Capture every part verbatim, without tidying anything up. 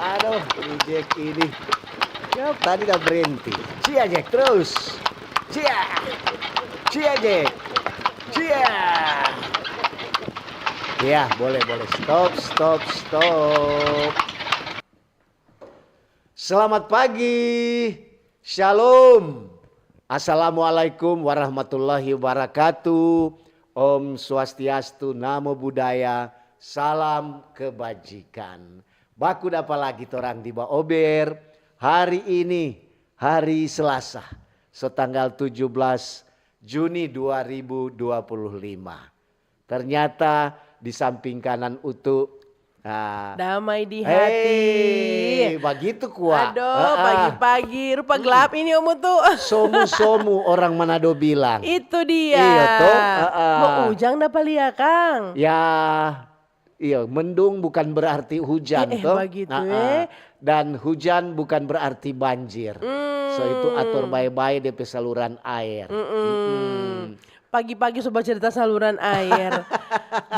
Aduh, ini Jack ini. Ya, tadi udah berhenti. Cia, Jack, terus. Cia. Cia, Jack. Cia. Ya, boleh, boleh. Stop, stop, stop. Selamat pagi. Shalom. Assalamualaikum warahmatullahi wabarakatuh. Om Swastiastu, Namo Buddhaya, salam kebajikan. Baku dapa lagi torang di Baober hari ini, hari Selasa, so tanggal tujuh belas Juni dua ribu dua puluh lima. Ternyata di samping kanan Utu, ah, damai di hati. Hei, bagitu kwa. Aduh, ah, ah, pagi-pagi. Rupa gelap ini, Om Utu. Somu-somu orang Manado bilang. Itu dia. Iya, toh? Ah, ah. Mo ujang dapa lia, Kang? Ya, iya, mendung bukan berarti hujan, eh, eh, toh? Bagitu, ah, ah, eh. Dan hujan bukan berarti banjir. Hmm. So, itu atur bae-bae depe saluran air. Mm-mm. Mm-mm. Pagi-pagi so bacerita saluran air.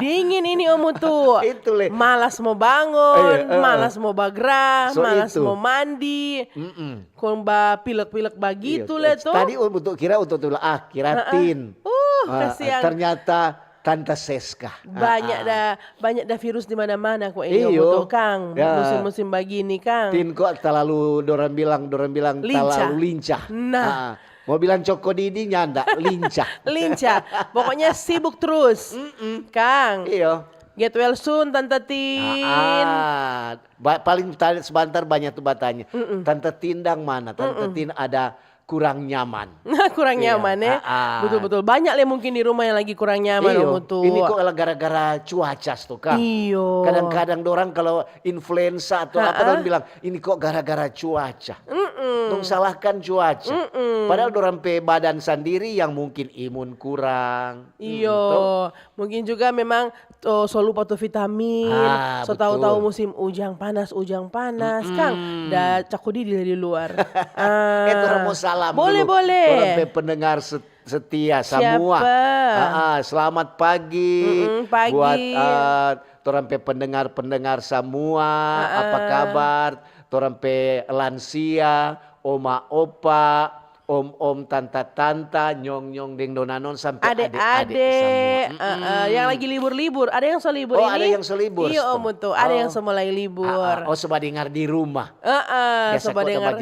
Dingin ini, Om Utu. Itu le. Malas mo bangun, eh, eh, malas mo bagra, so malas itu. Mo mandi. Mm-mm. Kong bapilek-pilek bagitu le to. Tadi Om Utu kira, Om Utu bilang, ah, kira tin. Uh, ah, kasihan. Ternyata Tanta Seska. Banyak da, banyak da virus di mana-mana kwa ini, Om Utu, Kang. Ya. Musim-musim bagini, Kang. Tin kwa talalu, dorang bilang, dorang bilang talalu lincah. Nah. Ah. Mo bilang coko didi nyanda, lincah. Lincah. Pokoknya sibuk terus. Mm-mm. Kang. Iyo. Get well soon, Tante Tin. Ah, ah. Ba-, paling tadi sebentar banyak tu batanya. Mm-mm. Tante Tin dang mana? Tante Tin ada kurang nyaman. Kurang nyaman, eh? Ah, ah. Betul-betul. Banyak le mungkin di rumah yang lagi kurang nyaman, Om Utu. Ini kok gara-gara cuaca tu, Kang. Iyo. Kadang-kadang dorang kalau influenza atau apa, dorang bilang, "Ini kok gara-gara cuaca." Mm-mm. Dong salahkan cuaca. Mm-mm. Padahal dorang pe badan sandiri yang mungkin imun kurang. Iyo. Hmm, toh? Mungkin juga memang, oh, so lupa tu vitamin. Ah, so tahu-tahu musim ujang panas, ujang panas, Kang. Da cako didi di luar. Ah. Eh, torang mo salam dulu. Boleh, boleh. Torang pe pendengar set-, setia samua. Siapa? Ah, ah, selamat pagi. Mm-mm, pagi. Buat, ah, torang pe pendengar-pendengar samua, apa kabar? Torang pe lansia, oma opa, om-om, tanta-tanta, nyong-nyong deng donanon, sampe ade-ade samua. Mm-mm. Eh, eh, yang lagi libur-libur, ada yang so libur ini. Oh, ada yang so libur. Iyo, Om Utu, ada yang so mulai libur. Ah, ah. Oh, so badengar di rumah. Eh, eh, biasa so badengar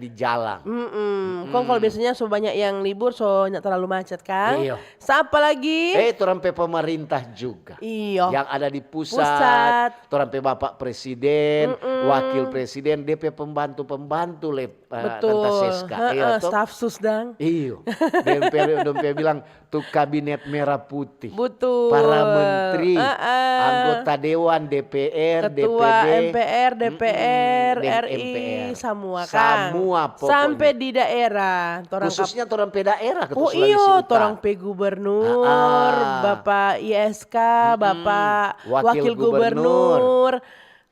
di jalang. Mm-mm. Kong kalau biasanya so banyak yang libur, so ndak terlalu macet, kan? Iyo. Sapa lagi? Eh, torang pe pemerintah juga. Iyo. Yang ada di pusat, torang pe Bapak Presiden, Wakil Presiden, depe pembantu-pembantu le, eh, Tanta Seska. Iyo, staf sus dang. Iyo. Dong pe, dong pe bilang, tu kabinet merah putih. Betul. Para menteri, anggota dewan, D P R, ketua D P D, M P R, D P R, deng R I, M P R. Samua, Kang. Samua pokoknya. Sampe di daerah. Khususnya torang pe daerah, Sulawesi Utara. Oh iyo, torang pe gubernur, Bapak I S K, Bapak wakil gubernur.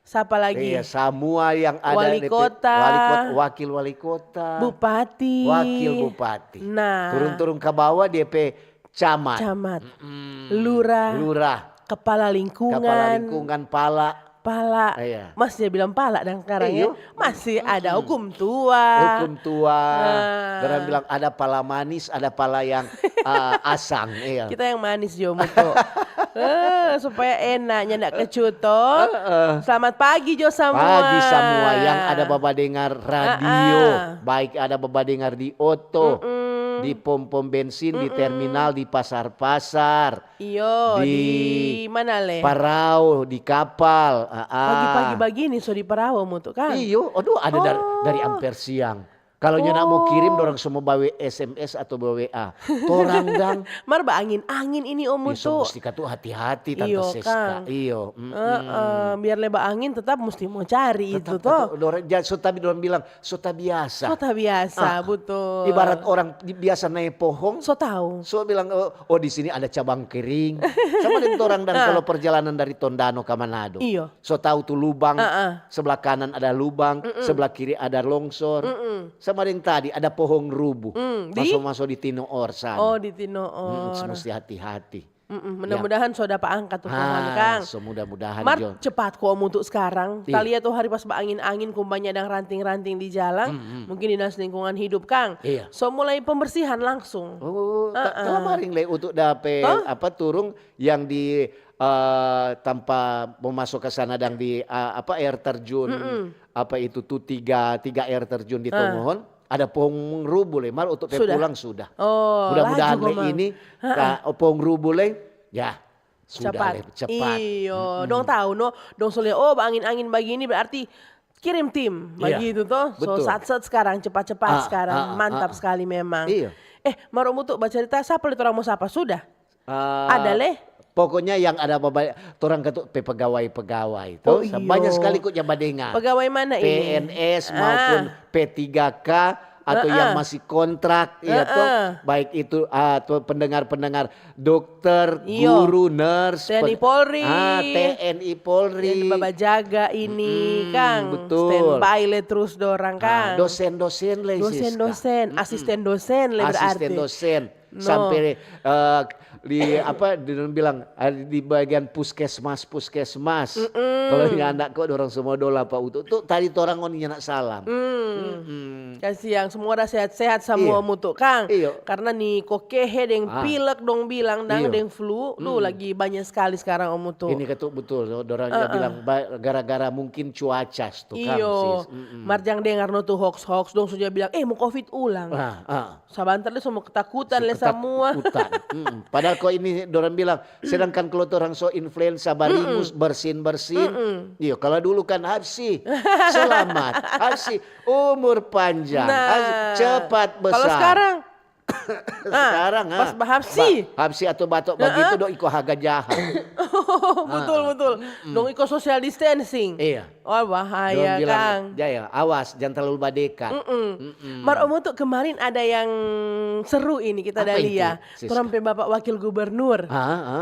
Sapa lagi? Iya, samua yang ada, wali kota, wakil wali kota, bupati, wakil bupati. Nah. Turun-turun ka bawa, dia pe camat. Camat. Lurah. Lurah. Kepala lingkungan. Kepala lingkungan, pala. Pala. Iya. Masih bilang pala dang sekarang, ya? Iyo. Masih ada hukum tua. Hukum tua. Nah. Dorang bilang ada pala manis, ada pala yang, ah, asang. Iya. Kita yang manis jo, Muto. Eh, supaya enak, nyanda kecut, to. Heeh. Selamat pagi jo samua. Pagi samua yang ada babadengar radio. Baik ada babadengar di oto, di pom-pom bensin, di terminal, di pasar-pasar. Iyo, di mana le? Parao, di kapal. Ah, ah. Pagi-pagi bagini so di parao, Muto, kan? Iyo, aduh, ada dari, dari amper siang. Kalau nyanda mo kirim, dorang so mo bawa S M S atau bawa W A. Torang dang. Mar baangin-angin ini, Om Muto. Musti katu hati-hati, Tante Seska. Iyo, Kang. Iyo, mm-mm. Heeh, biar le baangin tetap musti mo cari itu, to. Tetap katu, dorang, ja-, so tapi dorang bilang, so tabiasa. So tabiasa, betul. Ibarat orang di-, biasa nae pohong. So tahu. So bilang, "Oh, oh, di sini ada cabang kering." Sama deng torang dang kalau perjalanan dari Tondano ka Manado. Iyo. So tahu tu lubang, sebelah kanan ada lubang, sebelah kiri ada longsor. Sama deng tadi ada pohong rubuh. Maso-maso di Tinoor sana. Oh, di Tinoor. Mm, musti hati-hati. Mm-mm, mudah-mudahan so dapa angka tu pohon, Kang. So mudah-mudahan. Mar, cepat ko, Om Utu, skarang. Iya. Talia tu hari pas baangin-angin, kong banya dang ranting-ranting di jalang. Mm-mm. Mungkin dinas lingkungan hidup, Kang. Iya. So mulai pembersihan langsung. Oh, kamaring le Utu dape apa, turung yang di, eh, tampa mo maso ka sana dang di, eh, apa, air terjun, apa itu tu, tiga, tiga air terjun di Tongohon. Ada pohong rubu le, mar Utu pe pulang sudah. Oh, mudah-mudahan le ini, pohong rubu le, ya, sudah le, cepat. Iyo, dong tau no, dong so lia, oh, baangin-angin bagini berarti kirim tim, bagitu to. So, sat-sat skarang, cepat-cepat skarang. Mantap skali memang. Iya. Eh, mar Om Utu bacarita, sapa le torang mo sapa? Sudah? Ada le? Pokoknya yang ada baba-, torang katu pe pegawai-pegawai to. Oh, iyo. Banya skali ko ja badengar. Pegawai mana ini? P N S maupun P tiga K atau yang masih kontrak, ya to. Baik itu, ah, to pendengar-pendengar dokter, guru, nurse, T N I Polri. Ah, T N I Polri. Yang bajaga ini, Kang. Betul. Standby le terus dorang, Kang. Dosen-dosen le, Siska. Dosen-dosen, asisten dosen le berarti. Asisten dosen. No. Sampe, eh, di apa, di, dong bilang, eh, di bagian puskesmas, puskesmas. Kalau nyanda ko, dorang semua dola pa Utu. Tu tadi torang ngoni nyanda salam. Kasiang, semoga sehat-sehat samua Om Utu, Kang. Iyo. Karena ni kokehe deng pilek dong bilang, dang deng flu, duh, lagi banya skali skarang, Om Utu. Ini katu betul, dorang bilang ba-, gara-gara mungkin cuaca tu, Kang. Iyo. Mar jang dengar no tu hoax-hoax, dong so ja bilang, eh, mo covid ulang. Sabantar le so mo ketakutan le samua. Padahal ko ini dorang bilang, sedangkan kalau torang so influensa, baringus, bersin-bersin. Iyo, kalau dulu kan habsi, selamat, habsi, umur panjang, habsi, cepat besar. Kalau skarang? Skarang, pas bahapsi. Hapsi atau batok bagitu, dong iko haga jaha. Betul, betul. Dong iko social distancing. Iya. Wah, bahaya, Kang. Jaya, awas, jangan terlalu badekat. Mar Om Utu, kemarin ada yang seru ini kita ada lia. Torang pe Bapak Wakil Gubernur.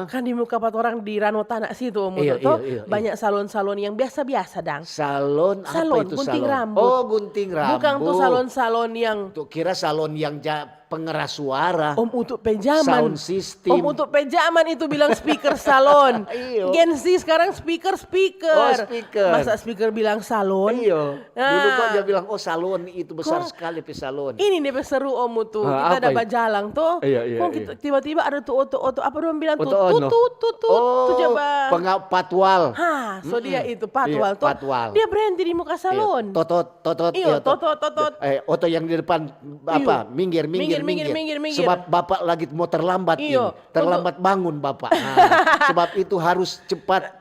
Kan di muka pa torang di Rano Tanah situ, Om Utu, to, banyak salon-salon yang biasa-biasa dang. Salon apa itu? Salon gunting rambut. Oh, gunting rambut. Bukang tu salon-salon yang... Tu kira salon yang ja-, pengeras suara. Om Utu pe jaman. Sound system. Om Utu pe jaman itu bilang speaker salon. Iyo. Gen Z skarang speaker, speaker. Oh, speaker. Masa speaker bilang salon? Iyo. Dulu kok dia bilang, "Oh, salon itu besar skali pe salon." Ini dia pe seru, Om Utu. Kita ada bajalang to. Iya, iya. Kong tiba-tiba ada tu oto-oto, apa dong bilang tu? Oto ono. Tutut, tutut, tu coba. Patwal. Ha, so dia itu patwal to. Patwal. Dia berhenti di muka salon. Totot, totot. Iyo, totot, totot. Eh, oto yang di depan apa? Minggir, minggir, minggir. Sebab bapak lagi mau terlambat ini. Terlambat bangun bapak. Nah, sebab itu harus cepat.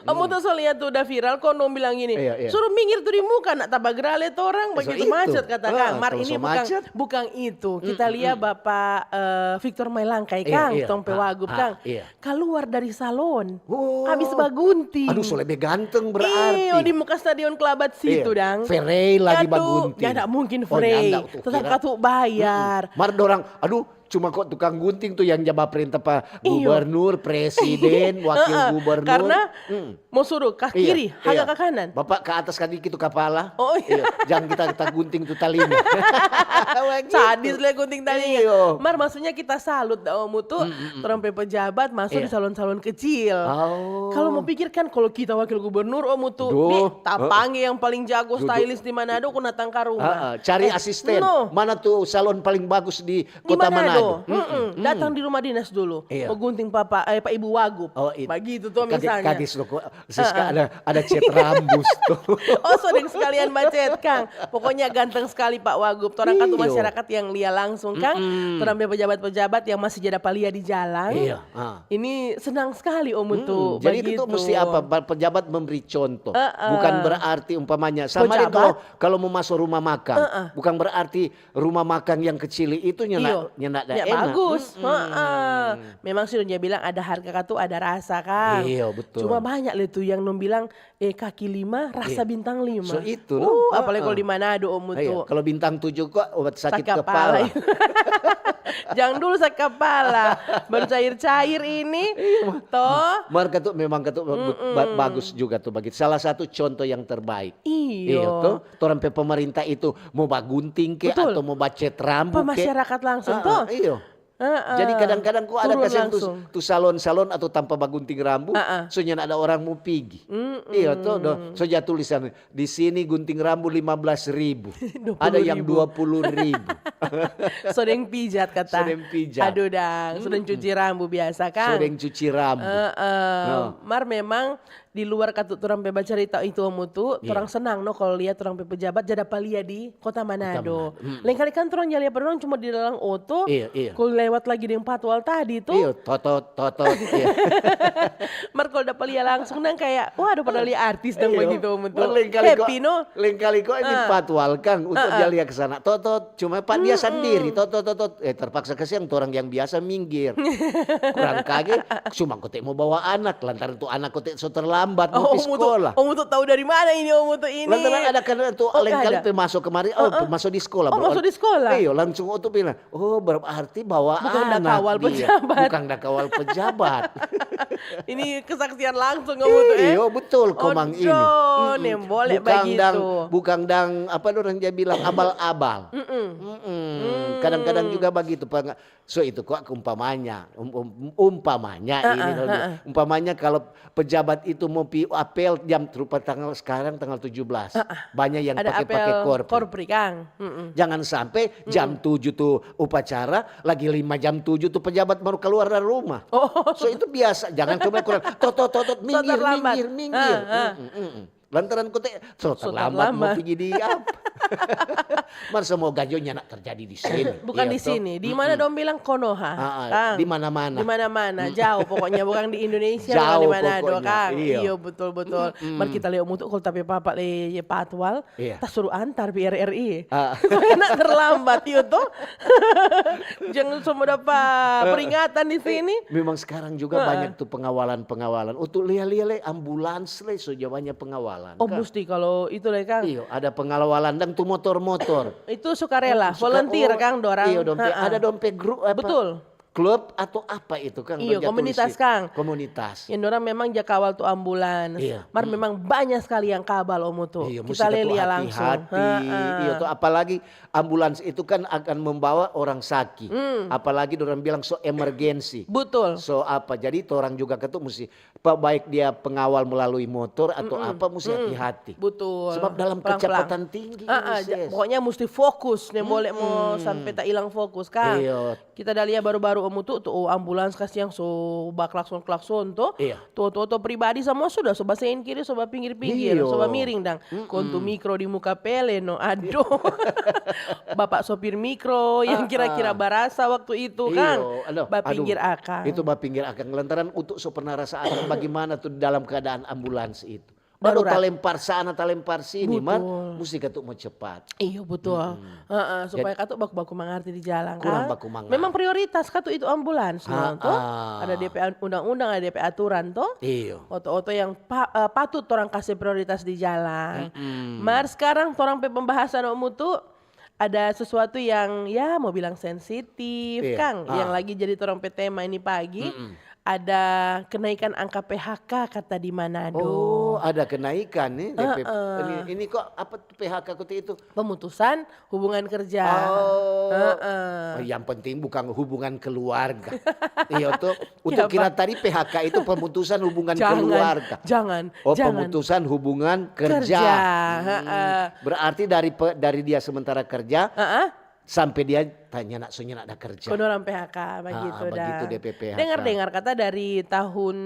Om Utu so lia tu udah viral, kong dong bilang gini, "Suruh minggir tu di muka, nak tabagra le torang, bagitu macet," kata Kang. Mar ini bukang itu. Kita lia Bapak, eh, Victor Mailangkai, Kang, tong pe wagub, Kang. Kaluar dari salon, abis bagunting. Aduh, so lebe ganteng berarti. Iyo, di muka Stadion Kelabat situ dang. Ferei lagi bagunting. Nyanda mungkin Ferei. Tetap katu bayar. Mar dorang, aduh, cuma kok tukang gunting tu yang ja baprenta pa gubernur, presiden, wakil gubernur. Karena mo suruh ka kiri, haga ka kanan. Bapak ka atas ka dikit tu kapala. Oh, iya. Jang kita, kita gunting tu talinga. Sadis le gunting talinga. Mar maksudnya kita salut da, Om Utu, torang pe pejabat masuk di salon-salon kecil. Kalau mo pikir kan, kalau kita wakil gubernur, Om Utu, di tapangge yang paling jago stylist di Manado, kong datang ka rumah. Cari asisten. Mana tu salon paling bagus di Kota Manado. Datang di rumah dinas dulu. Iya. Mo gunting papa, eh, pa ibu wagub. Oh, itu. Bagitu to misalnya. Siska ada, ada cat rambus to. Oh, so deng sekalian bacet, Kang. Pokoknya ganteng sekali Pak Wagub. Torang kan tu masyarakat yang lia langsung, Kang. Torang pe pejabat-pejabat yang masih ja dapa lia di jalang. Iya. Ini senang sekali, Om Utu. Jadi itu mesti apa? Pejabat memberi contoh. Bukan berarti umpamanya sama deng kalau, kalau mo maso rumah makang. Bukan berarti rumah makang yang kecil itu nyanda, nyanda ada enak. Bagus. Memang sih dong ja bilang ada harga katu ada rasa, Kang. Iya, betul. Cuma banyak le tu yang dong bilang, eh, kaki lima rasa bintang lima. So itu, apalagi kalau di Manado, Om Utu. Kalau bintang tujuh kok obat sakit kepala. Jang dulu sakit kepala, baru cair-cair ini, toh. Mar katu memang katu bagus juga tu bagi. Salah satu contoh yang terbaik. Iyo. Iya, toh. Torang pe pemerintah itu mo bagunting ke atau mo bacet rambu ke. Pa masyarakat langsung, toh. Iyo. Heeh. Jadi kadang-kadang ko ada Turun kasiang tu, langsung. Tu salon-salon atau tampa bagunting rambu, Heeh. so nyanda ada orang mo pigi. Mm-mm. Iya to, do. So ja tulisan di sini gunting rambu lima belas ribu. Ada yang dua puluh ribu. So deng pijat kata. So deng pijat. Aduh dang, so deng cuci rambu biasa So kan. deng cuci rambu. Heeh. No. Mar memang di luar katu torang pe bacarita itu Om Utu, Iya. Torang senang no kalau lia torang pe pejabat ja dapa lia di Kota Manado. Manado. Mm. Lain kali kan torang ja lia pa dorang cuma di dalam oto. Iya, iya. Kalau lewat lagi deng patwal tadi tu. Iya, totot, totot. Iya. Mar kalau dapa lia langsung dang kayak, wah ada pada lia artis dang Iya. begitu Om Utu. Mar lain kali ko, Happy no? Lain kali ko ini patwal kang untuk dia lia ke sana. Totot, cuma pak dia sendiri. Totot, totot. Eh terpaksa kasiang tu orang yang biasa minggir. Kurang kage, cuma kote mo bawa anak, lantaran tu anak kote so terlambat mo Oh, pi Om Utu, sekolah. Om Utu tahu dari mana ini Om Utu ini? Lantaran ada kan tu Oh, lain kali ada. Pe maso kemari, oh pe maso di sekolah. Oh, maso di sekolah? Iyo, langsung Utu bilang, oh berarti bawa Bukan da anak kawal dia. Pejabat. Bukan da kawal pejabat. Ini kesaksian langsung Om Utu eh. Iyo betul komang ini. Odo, nem boleh Bukan begitu. Dang, bukan dang apa orang dia bilang abal-abal. Mm-mm. Kadang-kadang juga begitu. Peng- So itu kok umpamanya, um- um- umpamanya ini dong bilang. Umpamanya kalau pejabat itu mo pi apel jam rupa tanggal sekarang tanggal tujuh belas. Banyak yang Ada pakai apel pakai korpri. Korpri kang. Mm-mm. Jangan sampai jam tujuh tu upacara, lagi lima jam tujuh tu pejabat baru keluar dari rumah. Oh. So itu biasa, jangan cuma kurang totot totot minggir Terlambat. Minggir minggir. Ah, ah. Mm, mm, mm. Lantaran kote so So terlambat mau terlambat. Pigi di apa? Mar semoga jo nyanda terjadi di sini. Bukan Iya di toh? sini, di mana dong bilang Konoha. Ah, ah, Kang. Di mana-mana. Di mana-mana, jauh pokoknya bukan di Indonesia, Jauh bukan di Manado, pokoknya. Kang. Iya. Iyo betul betul. Mar kita leo mutu kalau tapi papa le patwal, Iya. Ta suruh antar P R R I. Ah. Nak terlambat itu tuh. Jangan semua dapat peringatan di sini. Memang sekarang juga banyak tuh pengawalan-pengawalan. Untuk lia-lia le ambulans le so jawanya pengawalan. Oh Kang. Mesti kalau itu le Kang. Iyo, ada pengawalan dan tuh motor-motor. Itu sukarela, Suka- volunteer oh, Kang dorang. Iyo, dompe, Ha-ha. Ada dompe grup apa? Betul. Klub atau apa itu Kang? Iyo, Kerja komunitas polisi. Kang. Komunitas. Yang dorang memang ja kawal tu ambulans. Iya. Mar memang banyak sekali yang kabal Om Utu. Iya, Kita le lia langsung. Hati-hati. Iya tuh, apalagi ambulans itu kan akan membawa orang saki. Apalagi orang bilang so emergency. Betul. So apa? Jadi orang juga ketuk mesti apa baik dia pengawal melalui motor atau apa mesti hati-hati. Betul. Sebab dalam Pelang-pelang. Kecepatan tinggi. Ah, ah, Sis. Pokoknya mesti fokus nih, boleh mau sampai tak hilang fokus Kang. Iya. Kita dah lihat baru-baru Om Utu tuh, oh, ambulans kasiang so baklakson-klakson tuh. Iya. Tuh, tuh, tuh pribadi semua sudah, so basein kiri, so bapinggir-pinggir, Iya. So bamiring dang. Kong tu mikro di muka pele no, aduh. Bapak sopir mikro yang kira-kira barasa waktu itu Kang. Iyo, aduh, Bapinggir aduh. Akang. Itu bapinggir akang. Lantaran Utu so pernah rasa akang bagaimana tuh dalam keadaan ambulans itu. Baru Darurat. Talempar sana, talempar sini, mar Betul. mesti ketuk mau cepat. Iyo betul. Heeh, supaya katu baku-baku mangarti di jalan Kurang kan. Baku mangarti. Memang prioritas katu itu ambulans no, Ha-ha. Toh. Ada D P an-, undang-undang, ada D P aturan toh. Iyo. Oto-oto yang pa- eh, patut torang kasih prioritas di jalan. Mm-mm. Mar sekarang torang pe pembahasan Om Utu ada sesuatu yang ya mau bilang sensitif Iya. Kang, Ah. yang lagi jadi torang pe tema ini pagi. Mm-mm. Ada kenaikan angka P H K kata di Manado. Oh, ada kenaikan nih. D P, Heeh. ini, ini kok apa tuh P H K kute itu? Pemutusan hubungan kerja. Oh. Heeh. Oh, yang penting bukan hubungan keluarga. Iya tuh. Untuk Siapa? Kira tadi P H K itu pemutusan hubungan Jangan, keluarga. Jangan. Oh, Jangan. Pemutusan hubungan kerja. Kerja, Hmm. Heeh. Berarti dari pe- dari dia sementara kerja Heeh. Sampai dia tanya nak sunya nak ada kerja. Kong dorang P H K begitu Ah, begitu dah. dia pe P H K. Dengar-dengar kata dari tahun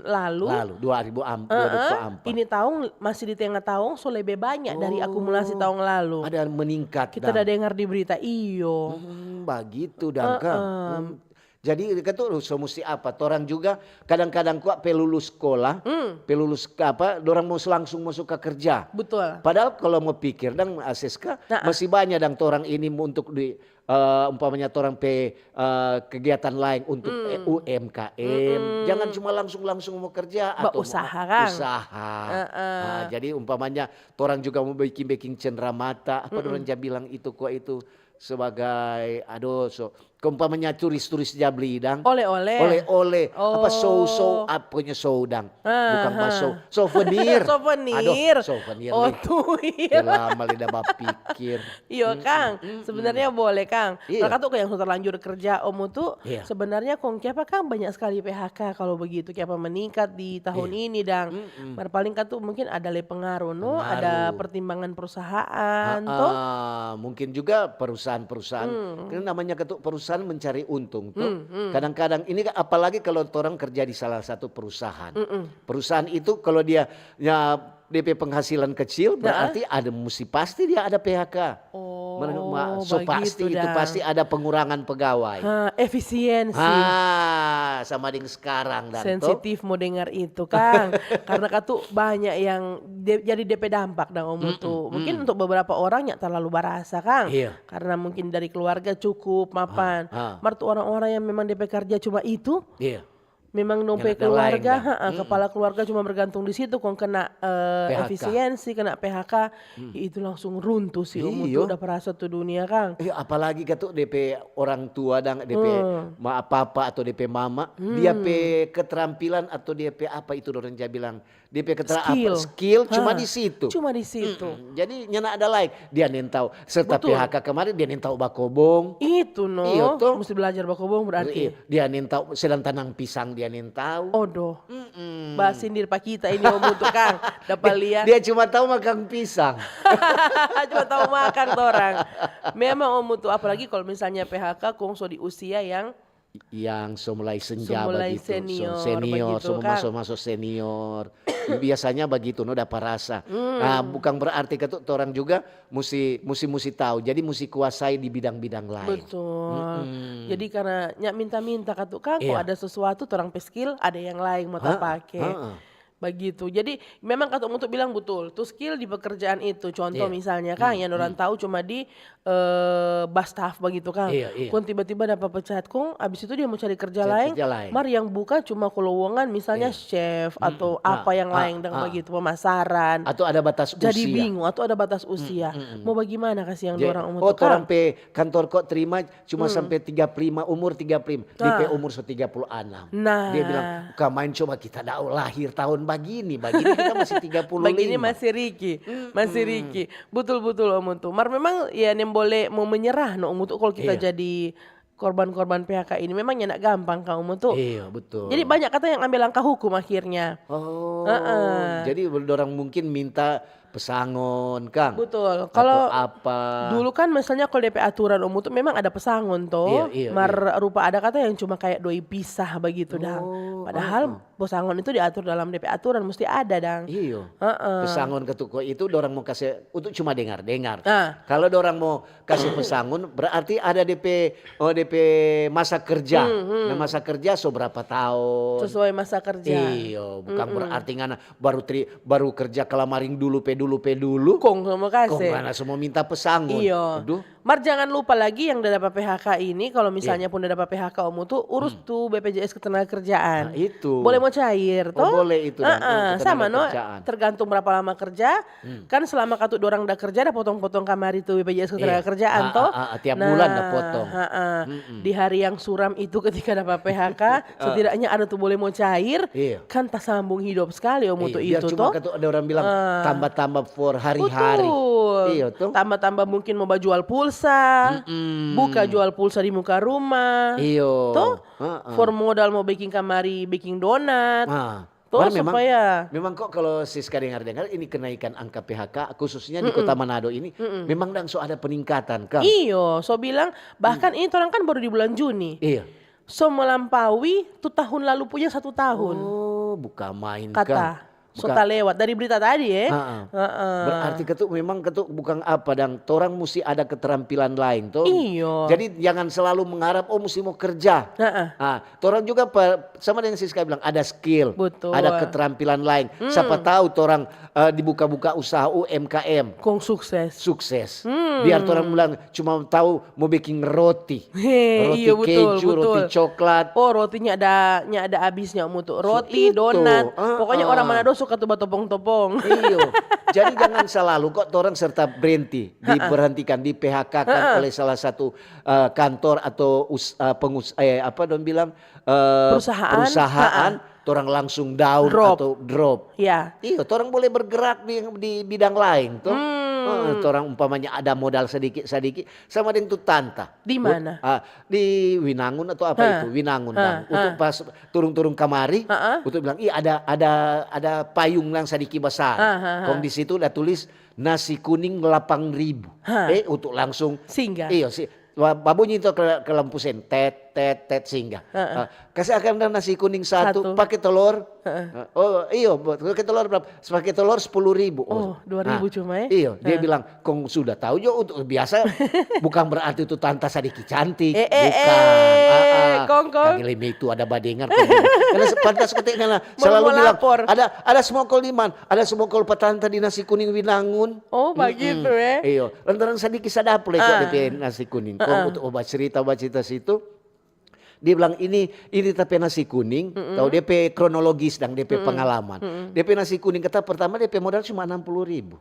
lalu. Lalu dua ribu am- Heeh, dua ribu empat. Ini tahun masih di tengah tahun so lebe banyak dari Oh. akumulasi tahun lalu. Ada meningkat. Kita ada dengar di berita, iyo. Hmm, begitu dangka. Heeh. Hmm. Jadi kata so mesti apa? Torang juga kadang-kadang kok pe lulus sekolah, Hmm. pe lulus ke apa? Dorang mau langsung masuk ke kerja. Betul. Padahal kalau mau pikir dang Aseska Nah. Masih banyak dang torang ini untuk di eh, umpamanya torang pe eh, kegiatan lain untuk eh, U M K M. Jangan cuma langsung-langsung mau kerja atau mau Bausaha, Kang. Usaha. Heeh. Nah, jadi umpamanya torang juga mau bikin-bikin cendera mata, apa dorang ja bilang itu kok itu sebagai aduh so Keumpamanya turis-turis ja bli dang. Oleh-oleh. Oleh-oleh. Apa show-show, Oh. Apanya show dang. Ah, Bukan ha. Baso. Souvenir. Souvenir. Aduh, souvenir Oh, nih. tuh, iya. Udah lama lidah bapikir. Iyo, Kang. Sebenarnya boleh, Kang. Iya. Nah, katu yang so terlanjur kerja, Om Utu, Iya. sebenarnya kong kiapa, Kang, banyak sekali P H K kalau begitu? Kiapa meningkat di tahun Iya. ini, dang? Mm-mm. Mar paling katu mungkin ada le pengaruh, no? Ada Pengaruh. pertimbangan perusahaan, toh? Ah, mungkin juga perusahaan-perusahaan. Hmm. Karena namanya katu perusahaan mencari untung tuh. Hmm, hmm. Kadang-kadang ini apalagi kalau orang kerja di salah satu perusahaan. Mm-mm. Perusahaan itu kalau dia ya D P penghasilan kecil, Nah. berarti ada, mesti pasti dia ada P H K. Oh, Menurut ma- so bagitu, pasti itu dang. Pasti ada pengurangan pegawai. Ha, efisiensi. Ah, sama dengan sekarang dan toh. Sensitif mau dengar itu, Kang. Karena katu banyak yang de- jadi D P dampak, dang, Om Utu. Mm-mm, Mungkin mm. Untuk beberapa orang yang terlalu barasa, Kang. Iya. Karena mungkin dari keluarga cukup mapan. Ah, ah. Mar tu orang-orang yang memang D P kerja cuma itu, Iya. memang dong pe Yang ada lain, keluarga, dang. ha, Mm-mm. kepala keluarga cuma bergantung di situ, kong kena eh, P H K. efisiensi, kena P H K, ya itu langsung runtuh sih, Om Utu. Iyo. Udah perasa tu dunia, Kang. Eh, apalagi katu D P orang tua dang, D P Hmm. ma papa atau D P mama, dia pe keterampilan atau dia pe apa itu orang ja bilang, dia pe ketera- apa, Skill. Skill cuma Ha, di situ. Cuma di situ. Mm-mm. Jadi nyana ada lain. Dia nentau serta Betul. P H K kemarin dia nentau bakobong. Itu, no. Iyo, toh. Mesti belajar bakobong berarti. Iya, dia nentau sedang tanang pisang dia nentau. Odoh. Mm-mm. Basindir pa kita ini, Om Utu, Kang. Dapat lihat. Dia cuma tahu makan pisang. Cuma tahu makan torang. Memang, Om Utu, apalagi kalau misalnya P H K kong so di usia yang Yang so mulai senja So mulai begitu, so senior, senior, begitu, so Kang. masuk masuk senior. Biasanya begitu, no, dapa rasa. Nah, bukan berarti katu orang juga musti musti musti tahu. Jadi musti kuasai di bidang-bidang lain. Betul. Mm-mm. Jadi karena nyak minta-minta katu, Kang, kok Iya. Ada sesuatu orang pe skill, ada yang lain mau Ha, tapake. ha. Begitu. Jadi memang katu untuk bilang betul, tu skill di pekerjaan itu. Contoh Iya. Misalnya, Kang, yang orang tahu cuma di eh, bas staff begitu, Kang. Iya, iya. Kong tiba-tiba dapa pecat, kong abis itu dia mau cari kerja Cari lain. kerja lain. Mar yang buka cuma keuangan, misalnya Iya. chef atau Ah, apa yang ah, lain dang ah. Begitu, pemasaran. Atau ada batas Jadi usia. Bingung atau ada batas usia. Mm-mm. Mau bagaimana kasih yang Jadi, orang umur oh, tukang? Orang pe kantor kok terima cuma sampai tiga puluh lima, umur tiga puluh lima. Dia pe Ah. Umur so tiga puluh enam. Nah. Dia bilang, "Kamain coba kita dau lahir tahun bagini, bagini kita masih tiga puluh lima." Begini masih Riki, masih Riki. Betul-betul, Om Utu. Mar memang ya nem boleh mau menyerah, no, Om Utu, kalau kita Iya. Jadi korban-korban P H K ini memang nyanda gampang, Kang, Om Utu. Iya, betul. Jadi banyak kata yang ambil langkah hukum akhirnya. Oh, Heeh. Jadi dorang mungkin minta pesangon, Kang. Betul. Atau Kalau apa? Dulu kan misalnya kalau D P aturan, Om Utu, memang ada pesangon toh. Iya, iya, Mar rupa ada kata yang cuma kayak doi pisah begitu dang. Oh, Padahal pesangon itu diatur dalam D P aturan, mesti ada dang. Iyo. Heeh. Pesangon katu kok itu dorang mau kasih untuk cuma dengar-dengar. Ah. Kalau dorang mau kasih pesangon berarti ada D P, oh, D P masa kerja. Nah, masa kerja so berapa tahun? Sesuai masa kerja. Iyo, bukan berarti ngana baru tri, baru kerja kalamaring dulu pe dulu pe dulu. Kong sama Kong kasih. Ngana semua minta pesangon. Iyo. Aduh. Mar jangan lupa lagi yang da dapa P H K ini, kalau misalnya pun da dapa P H K, Om Utu, urus tu B P J S Ketenagakerjaan. Nah, itu. Boleh mau cair, Oh, toh? boleh itu, dang. Heeh, Oh, sama, no? Ketenagakerjaan. Tergantung berapa lama kerja. Kan selama katu dorang da kerja, da potong-potong kamari tu B P J S Ketenagakerjaan, Ah, toh? ah, ah, tiap bulan da potong. Heeh. Di hari yang suram itu ketika dapa P H K, setidaknya ada tu boleh mau cair, Iya. kan tasambung hidup sekali, Om Utu, Iya, biar itu, cuma toh? Katu ada orang bilang tambah-tambah for hari-hari. Betul. Iya, toh? Tambah-tambah mungkin mau bajual pulsa, buka jual pulsa di muka rumah. Iyo. Toh? Heeh. For modal mau bikin kamari, bikin donat. Nah, Toh, memang, supaya memang kok kalau Siska dengar-dengar ini kenaikan angka P H K khususnya di Kota Manado ini memang dang so ada peningkatan, Kang. Iyo, so bilang, bahkan ini orang kan baru di bulan Juni. Iya. So melampaui tu tahun lalu punya satu tahun. Oh, bukan main, Kata. Kang. So ta lewat dari berita tadi, eh. Heeh. Berarti katu memang katu bukan apa, dang. Torang musti ada keterampilan lain, toh. Iyo. Jadi jangan selalu mengharap, oh, musti mau kerja. Heeh. Ah, torang juga pe- sama dengan Siska bilang, ada skill, Betul. Ada keterampilan lain. Siapa tahu torang eh, dibuka-buka usaha U M K M. Kong sukses. Sukses. Biar torang bilang cuma tahu mau bikin roti. He, Roti iya, betul, keju, betul. Roti coklat. Oh, rotinya ada, nya ada habisnya, Om Utu. Roti, Itu. Donat. Ah, Pokoknya ah. Orang Manado so Katu batopong-topong. Iyo. Jadi jangan salalu kok torang serta berhenti, diberhentikan, di-P H K kan oleh salah satu eh, kantor atau us, eh, pengus, eh, apa dong bilang eh, Perusahaan. perusahaan, torang langsung down Drop. Atau drop. Ya. Iyo, torang boleh bergerak di, di bidang lain tuh. Hmm. Eh, torang umpamanya ada modal sedikit-sedikit sama deng tu tanta. Di mana? Ah, di Winangun atau apa Hah. Itu? Winangun Hah. Bang. Untuk Hah. Pas turung-turung kamari, Hah. Untuk bilang, "Ih, ada ada ada payung yang sadiki basar." Hah, hah, hah. Kong di situ ada tulis nasi kuning delapan ribu. Hah. Eh, untuk langsung Singgah. Iyo sih. Wa- Babunyi itu ke, ke lampu sen, tet tet tet singgah. Heeh. Ah, kasih akan dong nasi kuning satu, Satu. Pakai telur. Heeh. Ah, oh iyo, buat pakai telur berapa? Pakai telur sepuluh ribu. Oh, dua ribu cuma, eh? Iyo, dia Heeh. Bilang, "Kong sudah tahu jo untuk biasa bukan berarti itu tanta sadiki cantik, Eh, eh, bukan." eh, Ah, ah. Kong, Kong. Kagele itu ada badengar. Kong. Karena se- pantas ketik karena Mau selalu bilang lapor. ada ada smokol di mana? Ada smokol patanta di nasi kuning Winangun. Oh, bagitu, eh? Iyo, lantaran sadiki sadap lei kok Ah. Dia pe nasi kuning. Kong untuk obat cerita, obat cerita situ, dia bilang ini ini tapi nasi kuning, tahu dia pe kronologis dan dia pe pengalaman. Dia pe nasi kuning kata pertama dia pe modal cuma enam puluh ribu.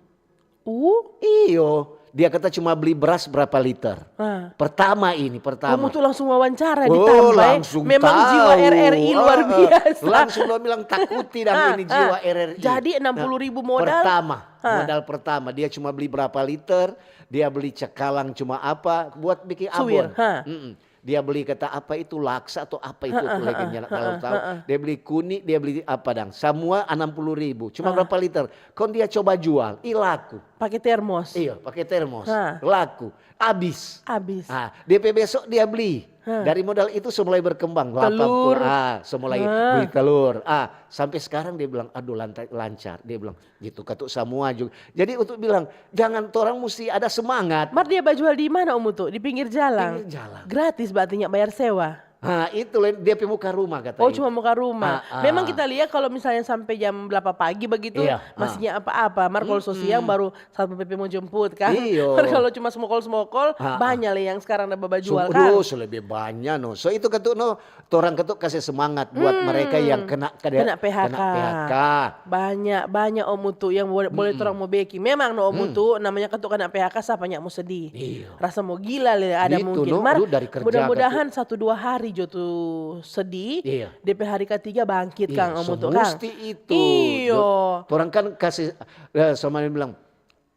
Uh, Iyo, dia kata cuma beli beras berapa liter. Ah. Pertama ini, pertama. Kamu tuh langsung wawancara Oh, ditambah, eh. langsung Memang tahu. jiwa R R I luar Ah, ah. Biasa. Langsung lo bilang takuti dan Ah, ini jiwa ah. R R I. Jadi enam puluh ribu modal? Pertama, Ah. modal pertama dia cuma beli berapa liter, dia beli cakalang cuma apa buat bikin Suwir, abon. ha. Mm-mm. Dia beli kata apa itu laksa atau apa itu tuh lagi nyana kalau tahu. Dia beli kuni, dia beli apa dang. Semua enam puluh ribu. Cuma berapa liter? Kong dia coba jual, ih laku. Pakai termos. Iya, pakai termos. Ha. Laku, habis. Habis. Ah, D P besok dia beli. Dari modal itu so mulai berkembang. Telur. Ah, so mulai beli telur. Ah, sampai sekarang dia bilang, aduh lancar, lancar. Dia bilang, gitu katu semua juga. Jadi untuk bilang, jangan torang musti ada semangat. Mar dia bajual di mana, Om Utu? Di pinggir jalan. Pinggir jalan. Gratis berarti nya bayar sewa. Nah, itu Len, dia pe muka rumah kata Oh, itu. Cuma muka rumah. Ah, ah. Memang kita lihat kalau misalnya sampai jam delapan pagi begitu, Iya, masihnya apa-apa. Mar kalau so siang baru Satpol P P mau jemput kan. Iyo. Mar kalau cuma smokol-smokol, Ah, ah. Banyak le yang sekarang ada babajual So, kan. Aduh, so lebih banyak no. So itu katu no, torang katu kasih semangat buat mereka yang kena kena, Kena P H K. kena P H K. Banyak, banyak Om Utu yang boleh, boleh torang mau beking. Memang no Om Utu, namanya katu kena P H K, sapa nya mo sedih. Iyo. Rasa mo gila le ada Gitu, mungkin. no. Mar, Aduh, dari kerja mudah-mudahan satu dua hari jo tu sedih. Iya. D P hari ketiga bangkit Iya, kang Om so Utu kang. Musti itu. Iyo. Torang kan kasih eh, sama dia bilang,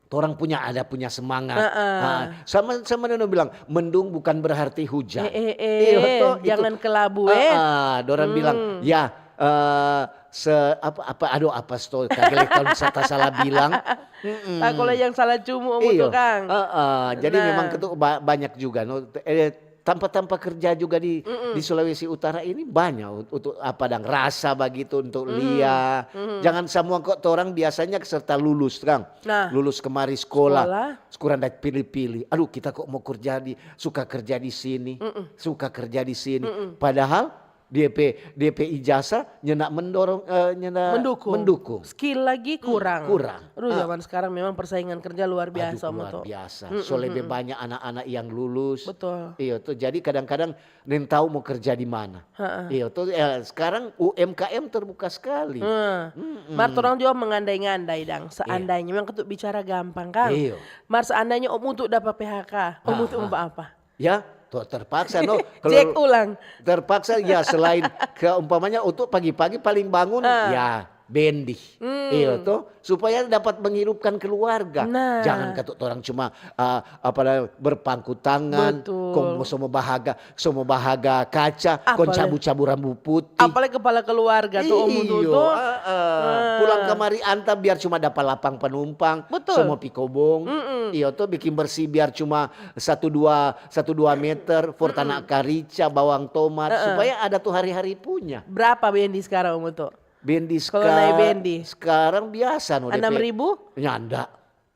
torang punya ada punya semangat. Heeh. Ah, sama sama dia bilang, mendung bukan berarti hujan. Eh, eh, eh, Iya, toh, itu. Jangan kelabu, eh. Ah, ah, dorang bilang, ya eh, se apa apa aduh apa sto kagele tahun sata salah bilang. Mm-mm. Nah, kalau yang salah cumu Om Utu Iyo. kang. Ah, ah, jadi Nah. Memang itu ba- banyak juga no. Eh, tanpa-tanpa kerja juga di di Sulawesi Utara ini banyak ut- untuk apa dang rasa begitu untuk lia. Jangan semua kok torang biasanya serta lulus kang. Nah. Lulus kemari sekolah, Sekolah. Kurang da pilih-pilih. Aduh kita kok mau kerja di suka kerja di sini, suka kerja di sini. Padahal dia pe dia pe ijazah nyanda mendorong eh, nyanda Mendukung. mendukung. Skill lagi kurang. Kurang. Aduh, Ah. Zaman sekarang memang persaingan kerja luar biasa Aduh, Om luar Utu. biasa. So lebih banyak anak-anak yang lulus. Betul. Iya tuh. Jadi kadang-kadang neng tahu mau kerja di mana. Iya tuh. Eh, sekarang U M K M terbuka sekali. Hmm. Mar torang juga mengandai-ngandai dang. Seandainya memang katu bicara gampang kang. Iya. Mar seandainya Om Utu dapat P H K, Om Utu mau apa? Ya, tuh terpaksa no. Cek ulang. Terpaksa ya selain ke umpamanya untuk pagi-pagi paling bangun ya bendi. Iya tuh supaya dapat menghidupkan keluarga. Nah. Jangan kata orang cuma uh, apa berpangku tangan, Betul. Kong semua bahaga, semua bahaga kaca, kong Apalagi- cabu-cabu rambu putih. Apalagi kepala keluarga tuh Om Utu Iyo, tuh. eh, eh. Pulang kemari anta biar cuma dapat lapang penumpang, Betul. Semua pikobong. Iyo tuh bikin bersih biar cuma satu dua satu dua meter, for tanah karica, bawang tomat, supaya ada tuh hari-hari punya. Berapa bendi sekarang Om Utu? Bendi Kalau naik bendi? Sekarang biasa no. Enam ribu? Nyanda.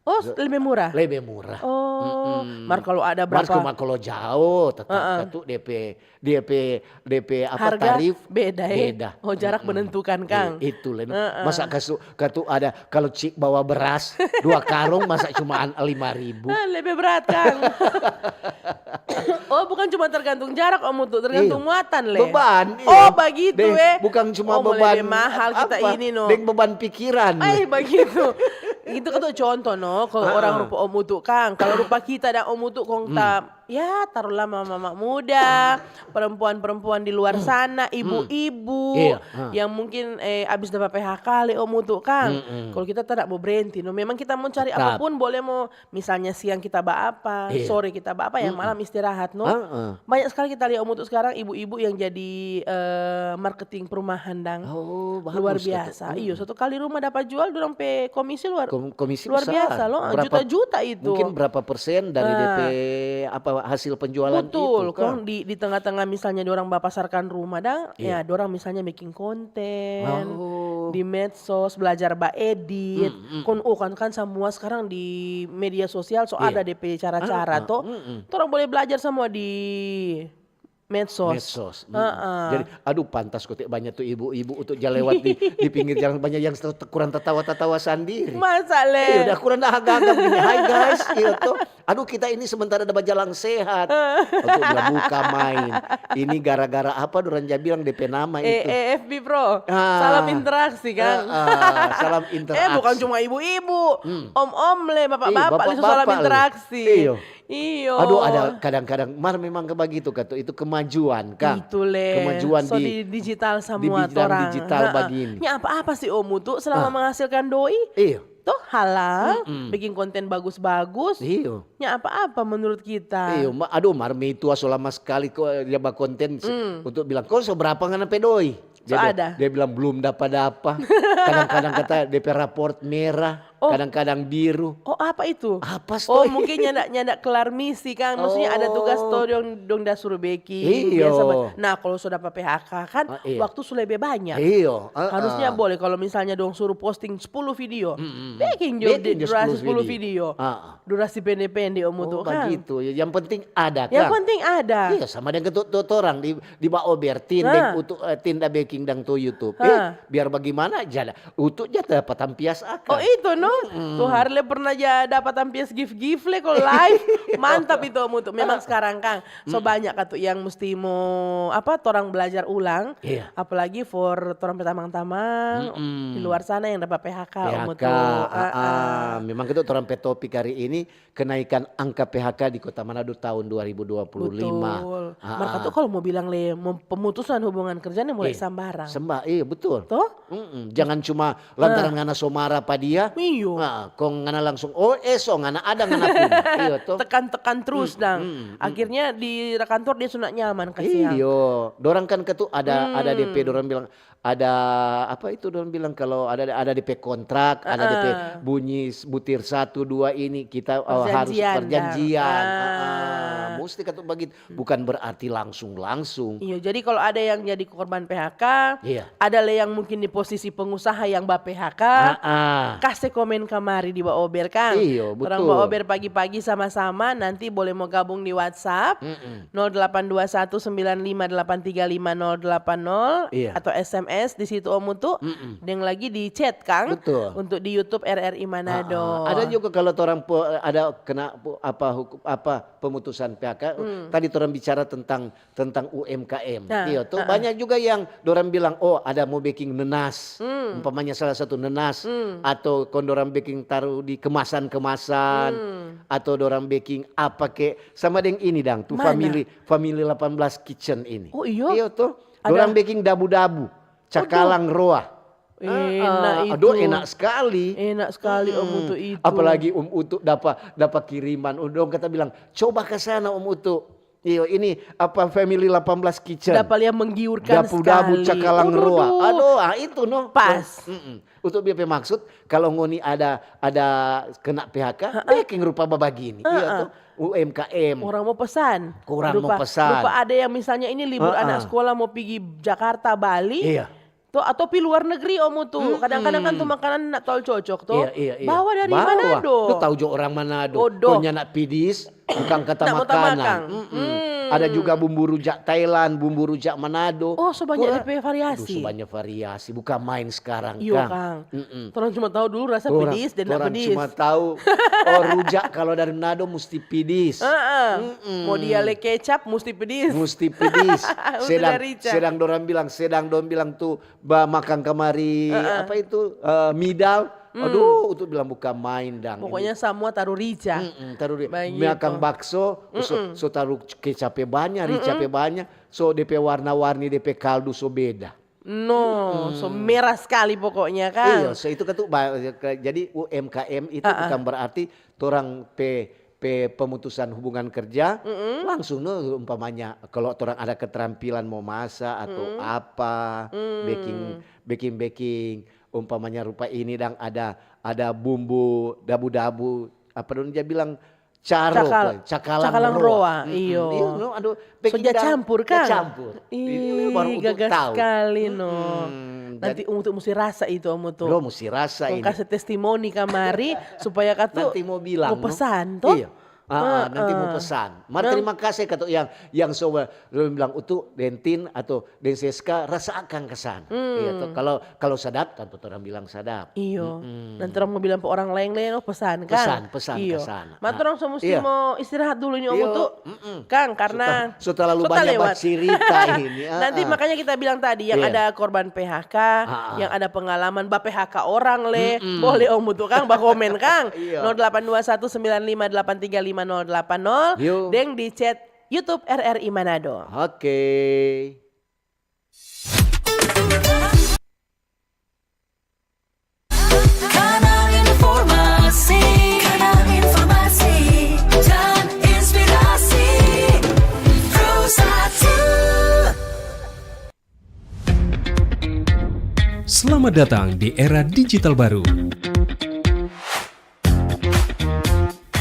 Oh, lebih murah. Lebih murah. Oh, mar kalau ada berapa? Mar cuma kalau jauh tetap itu D P, D P, D P apa, harga tarif beda, ya? Beda. Oh, jarak menentukan, Kang. Itu lebih. Masa kasu, katu ada kalau cik bawa beras dua karung, masa cuma lima ribu? Ah, lebih berat, Kang. Oh, bukan cuma tergantung jarak, Om Utu, tergantung muatan, le. Beban, iya. Oh, begitu, eh. Bukan cuma beban lebih mahal kita ini, no. Deng beban pikiran. Eh, begitu. Itu kan tuh contoh, no, kalau orang rupa Om Utu, Kang. Kalau rupa kita dan Om Utu, kong ta, ya, taruhlah mama-mama muda, perempuan-perempuan di luar sana, ibu-ibu, yang mungkin, eh, abis dapat P H K le, Om Utu, Kang. Kalau kita tak mau berhenti, no. Memang kita mau cari apapun, boleh mau misalnya siang kita ba apa, sore kita ba apa, yang malam istirahat, no? Banyak sekali kita lia, Om Utu, sekarang ibu-ibu yang jadi, eh, marketing perumahan, dang. Oh, luar biasa. Iyo, satu kali rumah dapat jual, dorang pe komisi luar, komisi luar biasa, lo. Juta-juta itu. Mungkin berapa persen dari D P apa, hasil penjualan itu? Betul, kong di, di tengah-tengah misalnya dorang bapasarkan rumah, dang, ya, dorang misalnya bikin konten di medsos, belajar ba edit, kon, oh, kan, kan semua sekarang di media sosial so ada D P cara-cara, to. Torang boleh belajar semua di medsos. Medsos. Jadi, aduh, pantas kote banyak tu ibu-ibu untuk ja lewat di, di pinggir jalan, banyak yang kurang tatawa-tatawa sandiri. Masa, le? Iya, udah kurang dah agak-agak gini. Hai, guys, iya, to. Aduh, kita ini sementara ada bajalang sehat. Untuk nggak buka main. Ini gara-gara apa, dorang ja bilang D P nama itu. Eh, F B, bro. Salam interaksi, kan? Salam interaksi. Eh, bukan cuma ibu-ibu. Om-om le, bapak-bapak le, salam interaksi. Iyo. Iyo. Aduh, ada kadang-kadang mar memang ke bagitu, katu. Itu kemajuan, Kang. Itu le. Kemajuan so di, di digital semua, di bidang torang digital bagini. Nya apa-apa sih, Om Utu, selama menghasilkan doi? Iyo. Toh halal, bikin konten bagus-bagus. Iyo. Nya apa-apa menurut kita. Iyo, aduh, mar meitua so lama sekali ko dia bakonten untuk bilang, "Ko so berapa ngana pe doi?" Dia bilang, "Belum dapa-dapa." Kadang-kadang kata dia pe raport merah, kadang-kadang biru. Oh, apa itu? Apa, oh, mungkin nyanda, nyanda kelar misi, Kang. Maksudnya ada tugas to dong, dong da suruh beking. Iyo. Nah, kalau so dapa P H K kan, waktu su lebe banyak. Iyo. Harusnya boleh kalau misalnya dong suruh posting sepuluh video. Beking jo durasi sepuluh video. Durasi pende-pende, Om Utu, kan. Oh, bagitu. Yang penting ada, kan? Yang penting ada. Iya, sama dengan tu, tu orang di, di Baober, Tin, deng Utu, eh, Tin da beking dang tu YouTube. Eh, biar bagimana ja, Utu ja dapa tampias akang. Oh, itu, no? Tu hari le pernah ja dapa tampias gift-gift le, kalau live. Mantap itu, Om Utu. Memang sekarang, Kang, so banyak katu yang musti mo, apa, torang belajar ulang. Iya. Apalagi for torang pe tamang-tamang di luar sana yang dapa P H K, Om Utu. P H K, memang itu torang pe topik hari ini, kenaikan angka P H K di Kota Manado tahun dua ribu dua puluh lima. Betul. Mar katu kalau mo bilang le, mo, pemutusan hubungan kerja ni mulai sambarang. Semba, iya, betul. Toh? Jangan cuma lantaran ngana so mara pa dia, iyo, kong ngana langsung, "Oh, eso ngana ada ngana pun." Iyo, toh? Tekan-tekan terus, dang. Akhirnya di kantor dia so ndak nyaman, kasihan. Iyo, dorang kan katu ada, ada D P, dorang bilang, ada, apa itu dorang bilang, kalau ada, ada D P kontrak, ada D P bunyi butir satu, dua ini, kita, oh, harus perjanjian. Musti katu bagitu. Bukan berarti langsung-langsung. Iya, jadi kalau ada yang jadi korban P H K, ada le yang mungkin di posisi pengusaha yang ba-P H K, kase komen kamari di Baober, kang. Iyo, betul. Torang Baober pagi-pagi sama-sama, nanti boleh mo gabung di WhatsApp, nol delapan dua satu sembilan lima delapan tiga lima nol delapan nol, atau S M S di situ, Om Utu, deng lagi di chat, kang, untuk di YouTube R R I Manado. Ada juga kalau torang ada kena apa, hukum apa, pemutusan P H K, tadi torang bicara tentang, tentang U M K M. Iyo, to, banyak juga yang dorang bilang, "Oh, ada mo beking nenas." Umpamanya salah satu nenas, atau kong dorang beking taru di kemasan-kemasan, atau dorang beking apa ke, sama deng ini dang, tu family, family delapan belas kitchen ini. Oh, iyo? Iyo, to. Dorang beking dabu-dabu, cakalang roa. Enak itu. Aduh, enak sekali. Enak sekali, Om Utu itu. Apalagi Om Utu dapa, dapa kiriman. Dong kata bilang, "Coba ke sana, Om Utu." Iyo, ini apa, Family delapan belas Kitchen. Dapa yang menggiurkan sekali. Dabu-dabu cakalang roa. Aduh, ah, itu, no. Pas. Untuk dia pe maksud, kalau ngoni ada, ada kena P H K, beking rupa babagini. Iya, to. U M K M. Orang mo pesan. Orang mo pesan. Rupa ada yang misalnya ini libur anak sekolah mo pigi Jakarta, Bali. Iya. To, atau pi luar negeri, Om Utu. Kadang-kadang kan tu makanan ndak talalu cocok, to. Iya, iya, iya. Bawa dari Manado. Lu tahu jo orang Manado. Bodoh. Pokoknya nak pidis, bukan kata makanan. Ada juga bumbu rujak Thailand, bumbu rujak Manado. Oh, so banyak depe variasi. Aduh, so banyak variasi. Bukan main sekarang, Kang. Iyo, Kang. Torang cuma tahu dulu rasa pedis dan ndak pedis. Torang cuma tahu, oh, rujak kalau dari Manado musti pedis. Heeh. Mau dia le kecap, musti pedis. Musti pedis. Sedang, sedang dorang bilang, sedang dorang bilang tu, ba makang kamari, apa itu, eh, midal. Aduh, Utu bilang bukan main dang. Pokoknya samua taru rica. Mm-mm, taru ri-, makang bakso, so, so taru kecap pe banya, rica pe banya, so depe warna-warni, depe kaldu so beda. No, so merah sekali pokoknya, Kang. Iya, so itu kan tuh ba-, ke-, jadi U M K M itu bukan berarti torang pe, pe pemutusan hubungan kerja, langsung no, umpamanya kalau torang ada keterampilan mau masa atau apa, baking, baking, baking, umpamanya rupa ini dang ada, ada bumbu dabu-dabu, apa dong dia bilang, caro, cakalang roa. Iyo. Iya, no, aduh, so ja campur, Kang? Ih, gaga sekali, no. Nanti Om Utu musti rasa itu, Om Utu. Bro, musti rasa ini. Kong kase testimoni kamari, supaya katu nanti mau bilang, mau pesan, to? Iya. Ah, nanti mau pesan. Mar, terima kasih katu yang, yang so, lo bilang, "Utu, deng Tin atau deng Seska, rasa akang kesan." Iya, to. Kalau, kalau sadap, kan torang bilang sadap. Iyo. Nanti torang mau bilang pa orang laeng, laeng, oh, pesan, Kang. Pesan, pesan, iyo. Mar torang so musti mau istirahat dulu ini, Om Utu. Kang, karena so talalu banyak bacerita ini. Nanti makanya kita bilang tadi, yang ada korban P H K, yang ada pengalaman ba-P H K orang le, boleh Om Utu, Kang, bakomen, Kang. Iyo. Nol delapan dua satu sembilan lima delapan tiga lima nol delapan nol, deng di chat YouTube R R I Manado. Oke. Kanal informasi, kanal informasi dan inspirasi. Pro satu. Selamat datang di era digital baru.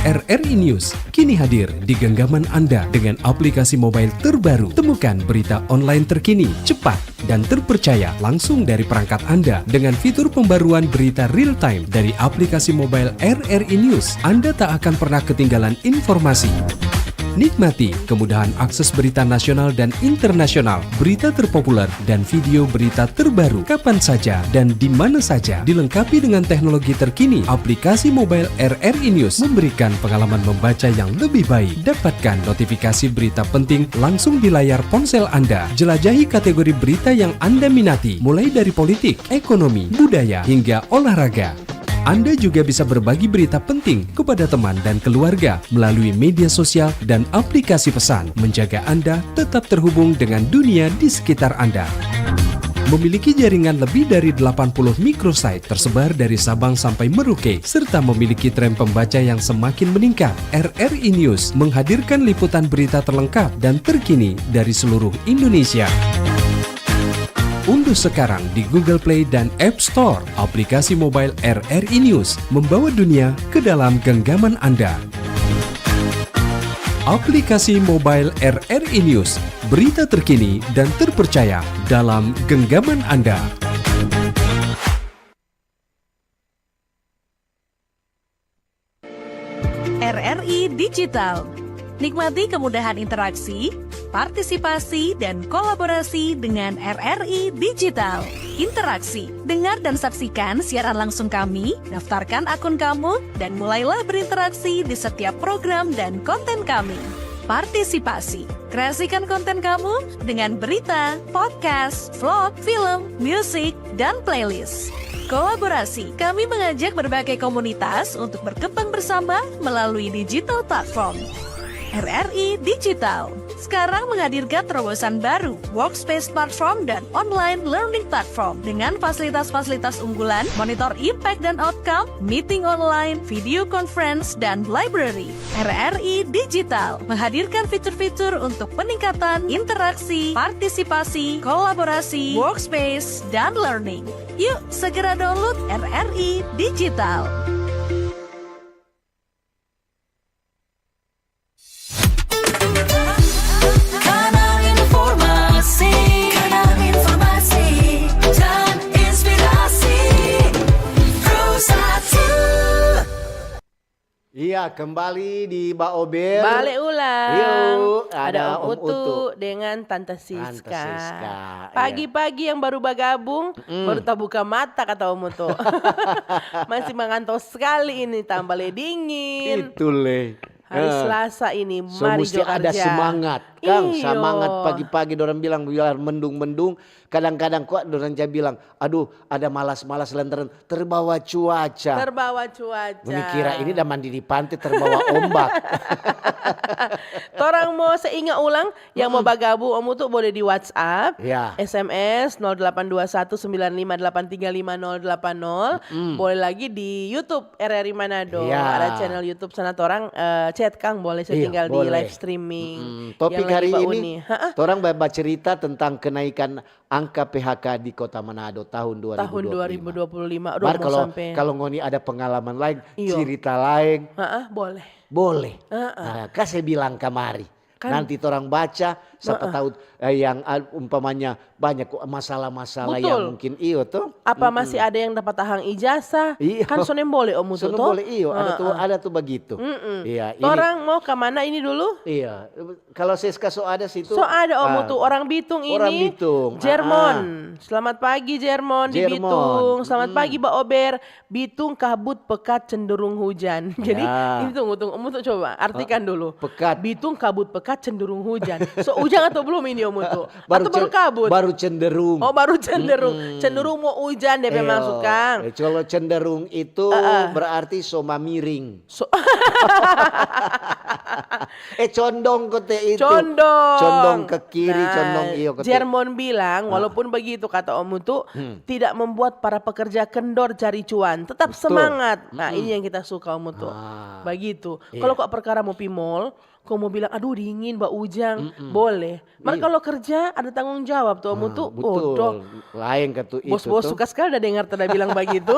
R R I News kini hadir di genggaman Anda dengan aplikasi mobile terbaru. Temukan berita online terkini, cepat, dan terpercaya langsung dari perangkat Anda dengan fitur pembaruan berita real time dari aplikasi mobile R R I News. Anda tak akan pernah ketinggalan informasi. Nikmati kemudahan akses berita nasional dan internasional, berita terpopuler, dan video berita terbaru kapan saja dan di mana saja, dilengkapi dengan teknologi terkini, aplikasi mobile R R I News memberikan pengalaman membaca yang lebih baik. Dapatkan notifikasi berita penting langsung di layar ponsel Anda. Jelajahi kategori berita yang Anda minati, mulai dari politik, ekonomi, budaya, hingga olahraga. Anda juga bisa berbagi berita penting kepada teman dan keluarga melalui media sosial dan aplikasi pesan, menjaga Anda tetap terhubung dengan dunia di sekitar Anda. Memiliki jaringan lebih dari delapan puluh microsite tersebar dari Sabang sampai Merauke, serta memiliki tren pembaca yang semakin meningkat, R R I News menghadirkan liputan berita terlengkap dan terkini dari seluruh Indonesia. Unduh sekarang di Google Play dan App Store aplikasi mobile R R I News, membawa dunia ke dalam genggaman Anda. Aplikasi mobile R R I News, berita terkini dan terpercaya dalam genggaman Anda. R R I Digital. Nikmati kemudahan interaksi, partisipasi, dan kolaborasi dengan R R I Digital. Interaksi. Dengar dan saksikan siaran langsung kami, daftarkan akun kamu, dan mulailah berinteraksi di setiap program dan konten kami. Partisipasi. Kreasikan konten kamu dengan berita, podcast, vlog, film, musik, dan playlist. Kolaborasi. Kami mengajak berbagai komunitas untuk berkembang bersama melalui digital platform. R R I Digital sekarang menghadirkan terobosan baru, Workspace Platform dan Online Learning Platform, dengan fasilitas-fasilitas unggulan, monitor impact dan outcome, meeting online, video conference, dan library. R R I Digital menghadirkan fitur-fitur untuk peningkatan interaksi, partisipasi, kolaborasi, workspace, dan learning. Yuk, segera download R R I Digital. Kanal informasi, kanal informasi, dan Kembali di Baober. Bale ulang. Yuk, ada Om Utu dengan Tante Siska. Tante Siska, iya. Pagi-pagi yang baru bagabung, baru tabuka mata kata Om Utu. Masih manganto skali ini, tambah le dingin. Itu le. Hari Selasa ini, so mari jo karja. Musti ada semangat, kang. Iyo. Semangat pagi-pagi, dorang bilang biar mendung-mendung. Kadang-kadang kwa dorang ja bilang, "Aduh, ada malas-malas lantaran terbawa cuaca." Terbawa cuaca. Ngoni kira ini da mandi di pante terbawa ombak. Torang mo se inga ulang, yang mo bagabung Om Utu boleh di WhatsApp, S M S nol delapan dua satu sembilan lima delapan tiga lima nol delapan nol. Boleh lagi di YouTube R R I Manado. Ada channel YouTube sana, torang, eh, chat kang, boleh se tinggal di live streaming. Topik hari ini, torang ba-, bacerita tentang kenaikan angka P H K di Kota Manado tahun dua ribu dua puluh lima. Tahun dua ribu dua puluh lima. Aduh, mar, kalo ngoni ada pengalaman laeng, cerita laeng, boleh. Boleh. Nah, kase bilang kamari. Nanti torang baca, sapa tahu, eh, yang, ah, umpamanya banyak ko masalah-masalah yang mungkin iyo to. Apa masih ada yang dapa tahang ijazah? Iyo. Kan sonde boleh, Om Utu, to? Sonde boleh, iyo. Ada tu, ada tu bagitu. Iya, ini. Torang mo ka mana ini dulu? Iya. Kalo Siska so ada situ. So ada, Om Utu, orang Bitung ini. Orang Bitung, Jermon. Selamat pagi, Jermon, di Bitung. Selamat pagi, Baober. Bitung kabut pekat cenderung hujan. Jadi, ini tunggu, tunggu, Om Utu coba artikan dulu. Pekat. Bitung kabut pekat cenderung hujan. So hujan atau belum ini, Om Utu? Atau baru kabut? Baru cenderung. Oh, baru cenderung. Cenderung mo hujan, dia pe maksud, kang. Eh, kalo cenderung itu berarti so mamiring. So- Eh, condong kote itu. Condong. Condong ke kiri, condong iyo kote. Jermon bilang, walaupun begitu, kata Om Utu, tidak membuat para pekerja kendor cari cuan. Tetap semangat. Nah, ini yang kita suka, Om Utu. Begitu. Kalau kok perkara mo pi mall, kong mo bilang, "Aduh, dingin, baujang," boleh. Mar kalo kerja ada tanggung jawab tu, Om Utu. Betul. Laeng ka tu itu. Bos-bos suka skali da dengar tu da bilang bagitu.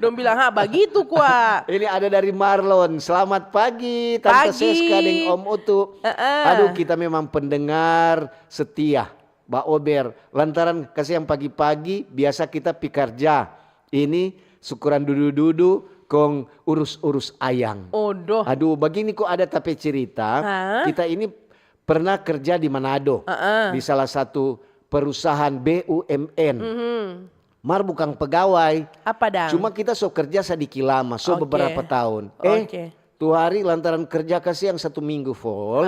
Dong bilang, "Ha, bagitu kwa." Ini ada dari Marlon. "Selamat pagi, Tante Siska deng Om Utu. Aduh, kita memang pendengar setia." Baober, lantaran kasiang pagi-pagi, biasa kita pi karja. Ini syukuran dudu-dudu, kong urus-urus ayang. Odoh. Aduh, bagini ko ada ta pe cerita. Kita ini pernah kerja di Manado, di salah satu perusahaan B U M N. Mar bukang pegawai. Apa dang? Cuma kita so kerja sadiki lama, so beberapa tahun. Eh, tu hari lantaran kerja kasiang satu minggu full,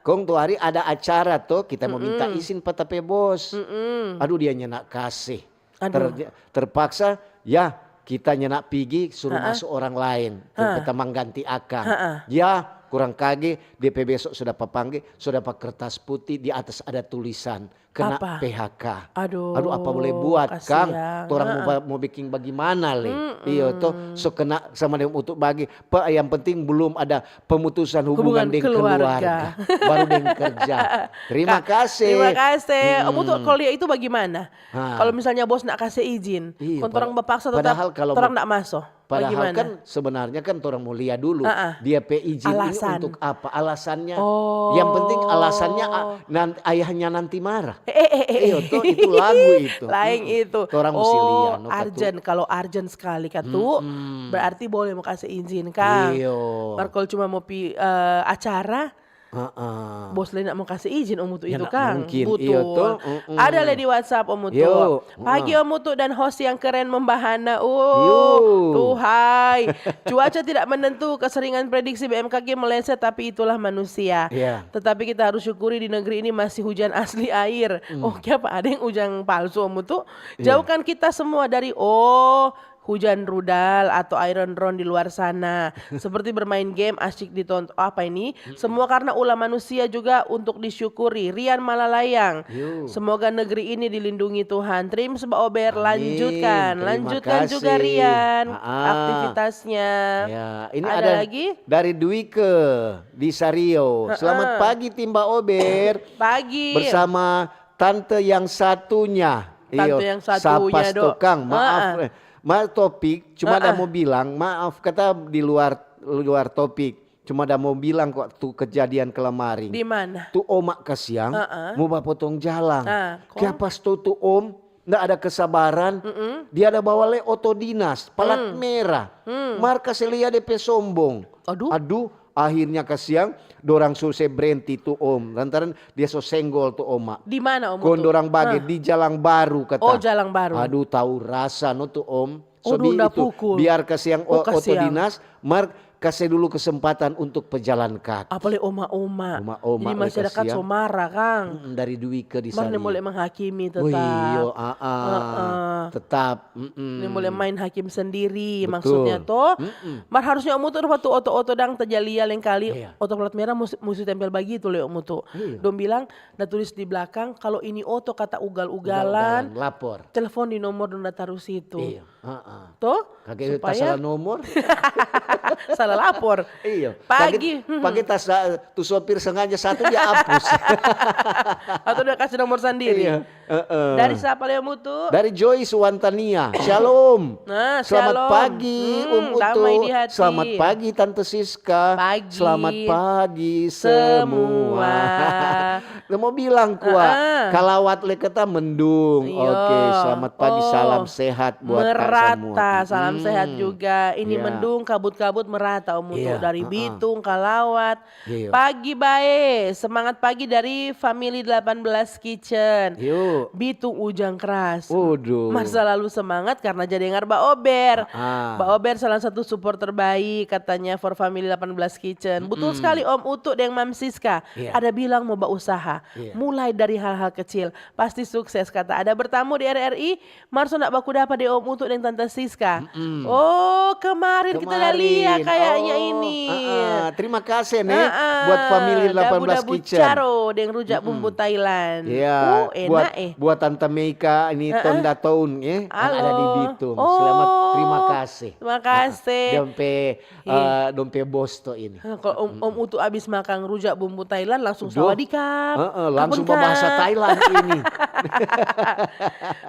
kong tu hari ada acara to, kita mo minta izin pa ta pe bos. Aduh, dia nyanda kase. Aduh. Ter-, terpaksa, ya, kita nyanda pigi, suruh maso orang laeng, kita mangganti akang. Ya, kurang kage, de pe beso so dapa pangge, so dapa kertas putih, di atas ada tulisan, kena P H K. Aduh, apa boleh buat, kang? Torang mo ba-, mo biking bagimana le? Iyo to, so kena sama deng Utu bage. Pe, yang penting belum ada pemutusan hubungan deng keluarga. Baru deng kerja. Terima kasih. Terima kasih. Om Utu, kalau dia itu bagimana? Kalau misalnya bos nda kase izin, kong torang bapaksa tetap torang nda maso. Padahal kan sebenarnya kan torang mo lia dulu dia pe izin ini untuk apa, alasannya. Yang penting alasannya, a-, nan-, ayahnya nanti marah. Iyo to, itu lagu itu. Laeng itu. Torang musti lia, no, katu. Urgent, kalau urgent sekali katu, berarti boleh mo kase izin, kang. Iyo. Mar kalau cuma mo pi, eh, acara, bos le nda mo kase izin, Om Utu, itu, kang. Butul. Ada le di WhatsApp, Om Utu. Pagi, Om Utu dan host yang keren membahana. Uh, tuhai. Cuaca tidak menentu, keseringan prediksi B M K G meleset, tapi itulah manusia. Tetapi kita harus syukuri di negeri ini masih hujan asli air. Oh, kiapa ada yang hujan palsu, Om Utu? Jauhkan kita semua dari, oh, hujan rudal atau iron drone di luar sana. Seperti bermain game asyik ditonton. Apa ini? Semua karena ulah manusia juga untuk disyukuri. Rian Malalayang. Semoga negeri ini dilindungi Tuhan. Trims Baober, lanjutkan. Lanjutkan juga, Rian, aktivitasnya. Ya, ini ada lagi dari Dwike di Sario. Selamat pagi, tim Baober. Pagi. Bersama tante yang satunya. Tante yang satunya, sapa sto, kang? Maaf, eh, ma-, topik, cuma da mo bilang, maaf, kata di luar, luar topik. Cuma da mo bilang kok tu kejadian kelamaring. Di mana? Tu oma kasiang, mo bapotong jalang. Kiapa sto tu om, Nda ada kesabaran. Dia ada bawa le oto dinas, palat mera. Mar kase lia de pe sombong. Aduh. Aduh, akhirnya kasiang dorang suruh se brenti tu om. Lantaran dia so senggol tu oma. Di mana, Om Kong Utu? Dorang bage di Jalang Baru kata. Oh, Jalang Baru. Aduh, tau rasa no tu om. Oh, Sobi dunda itu, pukul. Biar kasiang Oh, o- oto kasiang. Dinas, mar kase dulu kesempatan untuk pejalan kaki. Apalagi oma-oma. Oma-oma, Jadi le masyarakat kasiang. So marah, kang. Mm, dari Dwi ke di Mar ne sana. Boleh menghakimi tetap. Oh, iyo, ah, ah. Heeh. Tetap. Mm-mm. Ne boleh main hakim sendiri, Betul. Maksudnya to. Mm-mm. Mar harusnya om Utu rupa tu oto-oto dang tajalia lengkali. Iya. Oto plat mera musti, musti tempel bagitu le om Utu. Iya. Dong bilang, da tulis di belakang, kalau ini oto kata ugal-ugalan, Ugal-ugalan, lapor. Telepon di nomor dong da taruh situ. Iya, ah, ah. To? Kage Supaya salah nomor. Salah lapor. Iya. Pagi. Pagi, pagi tas tu sopir sengaja satu dia hapus. Atau dia kasih nomor sendiri. Iya. Heeh. Dari siapa le om Utu? Dari Joyce Wantania. Shalom. Nah, Selamat shalom. Pagi, Hmm, Om Utu. Damai di hati. Selamat pagi, Tante Siska. Pagi. Selamat pagi Semua. Semua. Nah, mau bilang kua, Heeh. Kalawat le kata mendung. Iya. Oke, selamat pagi, Oh. Salam sehat buat Kak Merata, semua. Salam Hmm. Sehat juga. Ini Iya. Mendung, kabut-kabut merata, Om Utu. Iya, Dari heeh. Bitung, Kalawat. Iya. Pagi bae, semangat pagi dari Family delapan belas Kitchen. Yuk. Bitung Ujang Keras. Waduh. Mar selalu semangat karena ja dengar Ba Ober. Ah. Ba Ober salah satu support terbaik katanya for Family delapan belas Kitchen. Betul sekali Om Utu deng Mam Siska. Iya. Ada bilang mau bausaha. Iya. Mulai dari hal-hal kecil. Pasti sukses kata. Ada bertamu di R R I, mar so nda baku dapa deng Om Utu deng Tante Siska. Oh, kemarin kita udah Kemarin. Lia kayaknya Oh, ini. Ah, ah. Terima kasih nih Ah, ah. buat Family delapan belas Dabu-dabu Kitchen. Caro deng rujak bumbu Thailand. Iya, Oh, buat enak eh. Buat Tante Meika ini Ah, ah. Tonda Town ya, yang ada di Halo. Bitung. Oh, Selamat, terima kasih. Terima kasih. Ah, dong pe, Iya. eh, dong pe bos to ini. Nah, kalau Om, Om Utu abis makan rujak bumbu Thailand langsung Duh. sawadikap. Heeh, langsung Kapun bahasa kap. Thailand ini.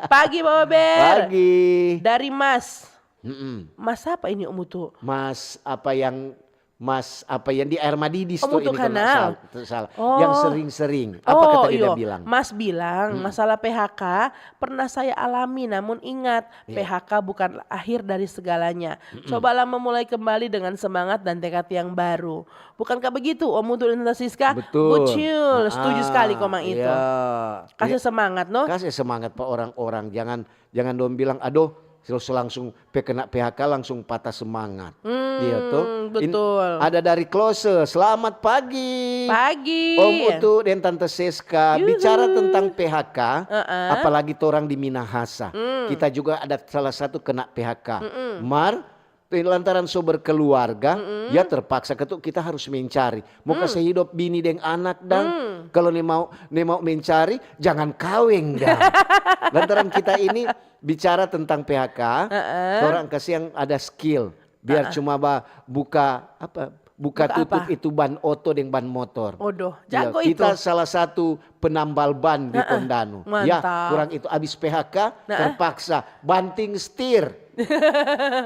Pagi Ba Ober. Pagi. Dari Mas. Mm-mm. Mas siapa ini Om Utu? Mas apa yang Mas apa yang di Air Madidis Om tuh Utu ini kalau nggak kenal. salah, tuh salah. Oh. Yang sering-sering. Apa Oh, kata dia iyo. Bilang? Mas bilang masalah P H K pernah saya alami, namun ingat Iya. P H K bukan akhir dari segalanya. Cobalah memulai kembali dengan semangat dan tekad yang baru. Bukankah begitu Om Utu dan Tante Siska? Betul. Betul. Setuju Ah, sekali koma itu. Iya. Kasih semangat no. Kasih semangat pa orang-orang. Jangan jangan dong bilang, aduh, terus langsung pe kena P H K langsung patah semangat. Hmm, Iya tuh. In- betul. Ada dari Klose, selamat pagi. Pagi. Om Utu dan Tante Seska, bicara tentang P H K, Heeh. Apalagi torang di Minahasa. Hmm. Kita juga ada salah satu kena P H K. Mar, lantaran so berkeluarga, ya terpaksa ketu kita harus mencari. Mau Hmm. kasih hidup bini deng anak dang. Kalau ne mau, ne mau mencari, jangan kaweng dang. Lantaran kita ini bicara tentang P H K, orang kasih yang ada skill. Biar cuma ba buka apa? Buka Buka tutup apa? Itu ban oto deng ban motor. Odoh, Ya, jago kita itu. Salah satu penambal ban di Heeh, Tondano. mantap. Ya, kurang itu abis P H K terpaksa banting setir.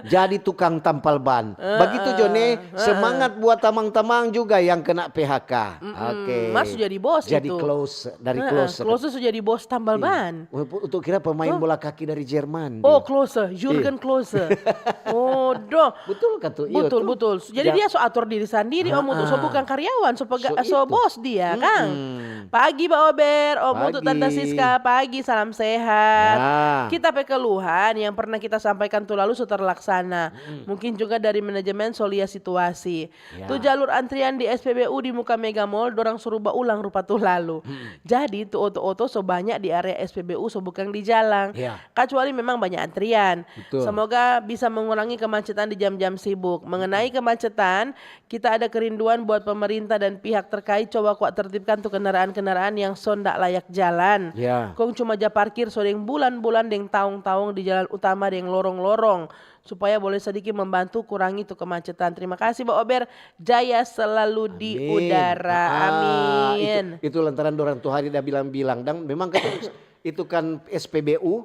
Jadi tukang tampal ban. Begitu Jone, semangat buat tamang-tamang juga yang kena P H K. Oke. Mar su jadi bos Jadi itu. Klose, dari Heeh, Klose. Klose su jadi bos tambal ban. Untuk kira pemain bola kaki dari Jerman. Oh, Dia. Klose, Jurgen Klose. Odoh. Betul kah tuh? Iya Betul, tuh. betul. Jadi Ja- dia so ator diri sandiri, Om Utu. So bukan karyawan, so, pega- So so itu. bos dia, Kang. Pagi, Ba Ober. Om Utu, Tante Pagi. Siska, pagi, salam sehat. Ya. Kita pe keluhan yang pernah kita sampaikan tu lalu so terlaksana. Mungkin juga dari manajemen so lia situasi. Ya. Tu jalur antrian di S P B U di muka Mega Mall, dorang suruh baulang rupa tu lalu. Jadi, tu oto-oto so banyak di area S P B U so bukang di jalang. Ya. Kecuali memang banyak antrian. Betul. Semoga bisa mengurangi kemacetan di jam-jam sibuk. Mengenai kemacetan, kita ada kerinduan buat pemerintah dan pihak terkait coba kwa tertibkan tu kendaraan-kendaraan yang so nda layak jalan. Ya. Kong cuma ja parkir so deng bulan-bulan deng taong-taong di jalan utama deng lorong-lorong. Supaya boleh sedikit membantu kurangi tu kemacetan. Terima kasih, Ba Ober. Jaya selalu di Amin. udara. Ah, Amin. Itu, itu lantaran dorang tu hari da bilang-bilang. Dan memang kan itu kan S P B U,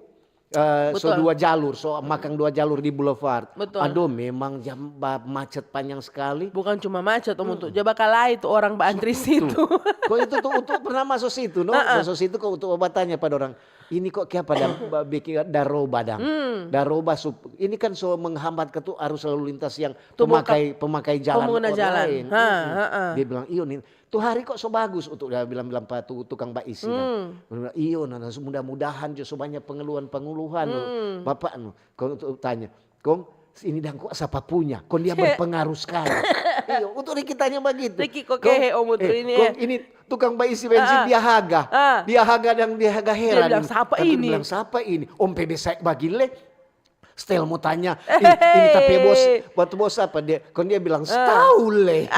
eh, so Betul. dua jalur, so makang dua jalur di boulevard. Betul. Aduh, memang jam ba- macet panjang sekali. Bukan cuma macet, Om Utu. Ja bakalai tu orang baantri situ. Kong itu tuh untuk pernah masuk situ, no? Masuk situ kong untuk batanya pada orang, ini kok kiapa dang ba- bikin daroba dang? Daroba sup, ini kan so menghambat ke tu arus lalu lintas yang Tuh, pemakai pemakai jalan pengguna orang jalan. Lain. Ha, Mm-mm. ha, ha. Dia bilang, iyo nih, tuh hari kok so bagus untuk dia bilang bilang pa tu tukang baisi kan. Bilang, iyo, nah, nah, mudah-mudahan jo so banyak pengeluhan-pengeluhan lo. Bapak no, kong untuk tanya, kong ini dang kok sapa punya? Kong dia berpengaruh sekali. Iyo, untuk Riki tanya begitu. Riki kok kehe, Om Utu, eh, ini, kong eh. Ini tukang baisi bensin dia haga. Ah. Dia haga dang dia haga heran. Bilang, "Sapa Kan dia ini?" Bilang, "Sapa ini?" Om P B saya bagile. Stel mau tanya, "Ih, ini tapi bos, buat bos apa dia?" Kong dia bilang, "Setau le."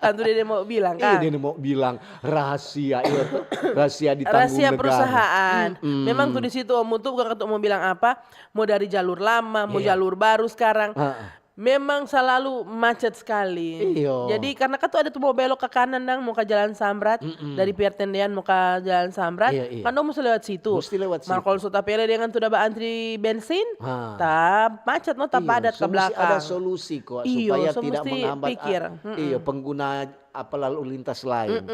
Tantu dia, dia mau bilang Iya, kan. Dia mau bilang rahasia, iya tuh, rahasia ditanggung Rahasia negara. Perusahaan. Memang tuh di situ Om Utu bukan katu mau bilang apa, mau dari jalur lama, mau Iya. Jalur baru sekarang. Heeh. Memang selalu macet sekali. Iyo. Jadi karena kan tuh ada tuh mau belok ke kanan dang, mau ke Jalan Samrat, dari Pier Tendean mau ke Jalan Samrat, Iya, iya. Kan dong mesti lewat situ. Mesti lewat situ. Mar kalau so tapele dengan tu da baantri bensin, Ha. ta macet no, ta Iya, padat ke so mesti belakang. Ada solusi kok Iyo, supaya so tidak mesti menghambat pikir. ah, iyo pengguna apa lalu lintas lain.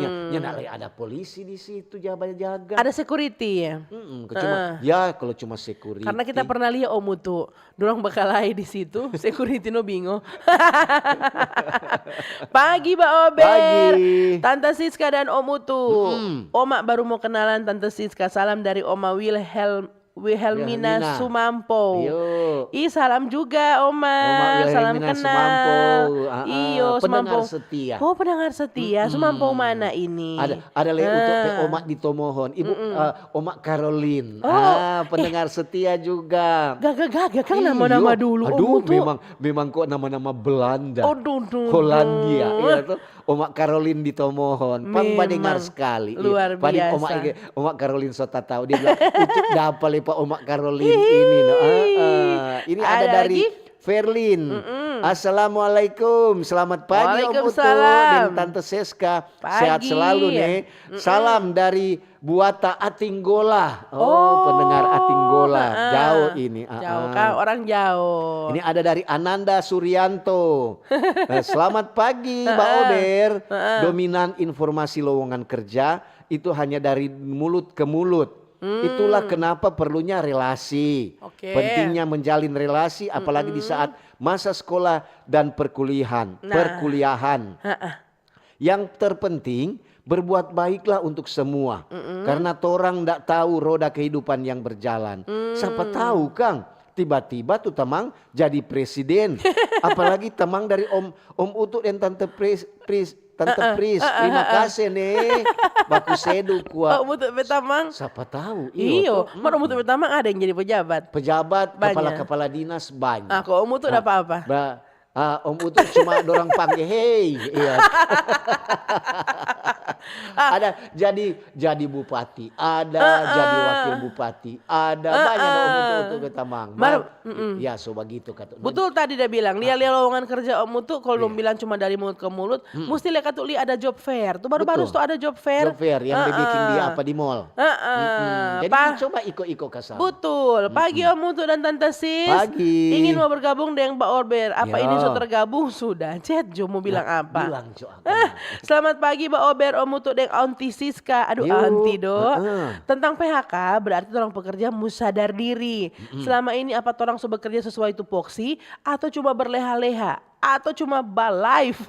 Nya, nya ndak lei ada polisi di situ jaga-jaga. Ada security ya. Mm-mm, cuma ya kalau cuma security. Karena kita pernah lihat Om Utu, dorang bakalai di situ, security no bingo. Pagi Ba Ober, Pagi. Tante Siska dan Om Utu. Oma baru mau kenalan Tante Siska. Salam dari Oma Wilhelm Wilhelmina Wilhelmina. Sumampo. Yo. Ih, salam juga Oma. Oma Wilhelmina Salam kenal. Sumampo. Ah, ah, Iyo, pendengar Sumampo. Setia. Oh, pendengar setia. Sumampo mana ini? Ada ada lei untuk Ah. Oma di Tomohon. Ibu eh, Oma Caroline. Oh, Ah, pendengar setia juga. Gaga-gaga kan nama-nama Iyo. dulu. Aduh, Om Utu. memang memang kok nama-nama Belanda. Oh, dudung. Holandia, ya tuh. Oma Caroline di Tomohon, pang Memang. Badengar sekali. Iya. Luar Paling Oma biasa. Ige- Oma Caroline so tatau, dia bilang, "Utu dapa le pa Oma Caroline ini no." Ah, ah. Ini ada, Ada dari lagi? Ferlin. Assalamualaikum, selamat pagi Om Utu Waalaikumsalam. dan Tante Seska. Sehat Pagi. Selalu nih. Salam dari Buata Atinggola. Oh, Oh, pendengar Atinggola. heeh. Jauh ini. Ah, Jauh ah. Kang, orang jauh. Ini ada dari Ananda Suryanto. Eh, selamat pagi, Mbak Ober. Dominan informasi lowongan kerja itu hanya dari mulut ke mulut. Itulah kenapa perlunya relasi. Oke. Pentingnya menjalin relasi, apalagi di saat masa sekolah dan perkuliahan. Nah. Perkuliahan. Yang terpenting, berbuat baiklah untuk semua. Karena torang ndak tahu roda kehidupan yang berjalan. Sapa tahu, Kang, tiba-tiba tu tamang jadi presiden. Apalagi tamang dari Om Om Utu dan Tante Pris, Pris Tante Pris, terima kasih nih. Baku sedu kua. Oh, Om Utu pe tamang. Sapa tahu? Iyo, Tuh. mar Om Utu pe tamang ada yang jadi pejabat. Pejabat, Banyak. kepala-kepala dinas banyak. Ah, kok Om Utu ada apa-apa? Ba, ah, Om Utu cuma dorang pangge, "Hei." Iya. Ada jadi jadi bupati, ada jadi wakil bupati, ada banyak ada Om Utu Utu pe tamang. Mar- Mar- ya, so bagitu kata. Betul tadi dia bilang, lia-lia lowongan kerja Om Utu, kalau dong bilang cuma dari mulut ke mulut, mesti lia katu lia ada job fair. Tu baru-baru Betul. tu ada job fair. Job fair yang dibikin di apa, di mall. Heeh. Mm-mm. Jadi Pa- coba iko-iko kasar. Betul. Pagi Om Utu dan Tante Sis. Pagi. Ingin mau bergabung deng Ba Ober. Apa Ya. ini so tergabung sudah? Chat jo mau bilang apa? Bilang, Jo. Selamat pagi Ba Ober, Om Utu deng Aunty Siska. Aduh, Yo, Aunty do. heeh. Tentang P H K, berarti orang pekerja mesti sadar diri. Selama ini apa torang so bekerja sesuai tupoksi atau cuma berleha-leha? Atau cuma ba live?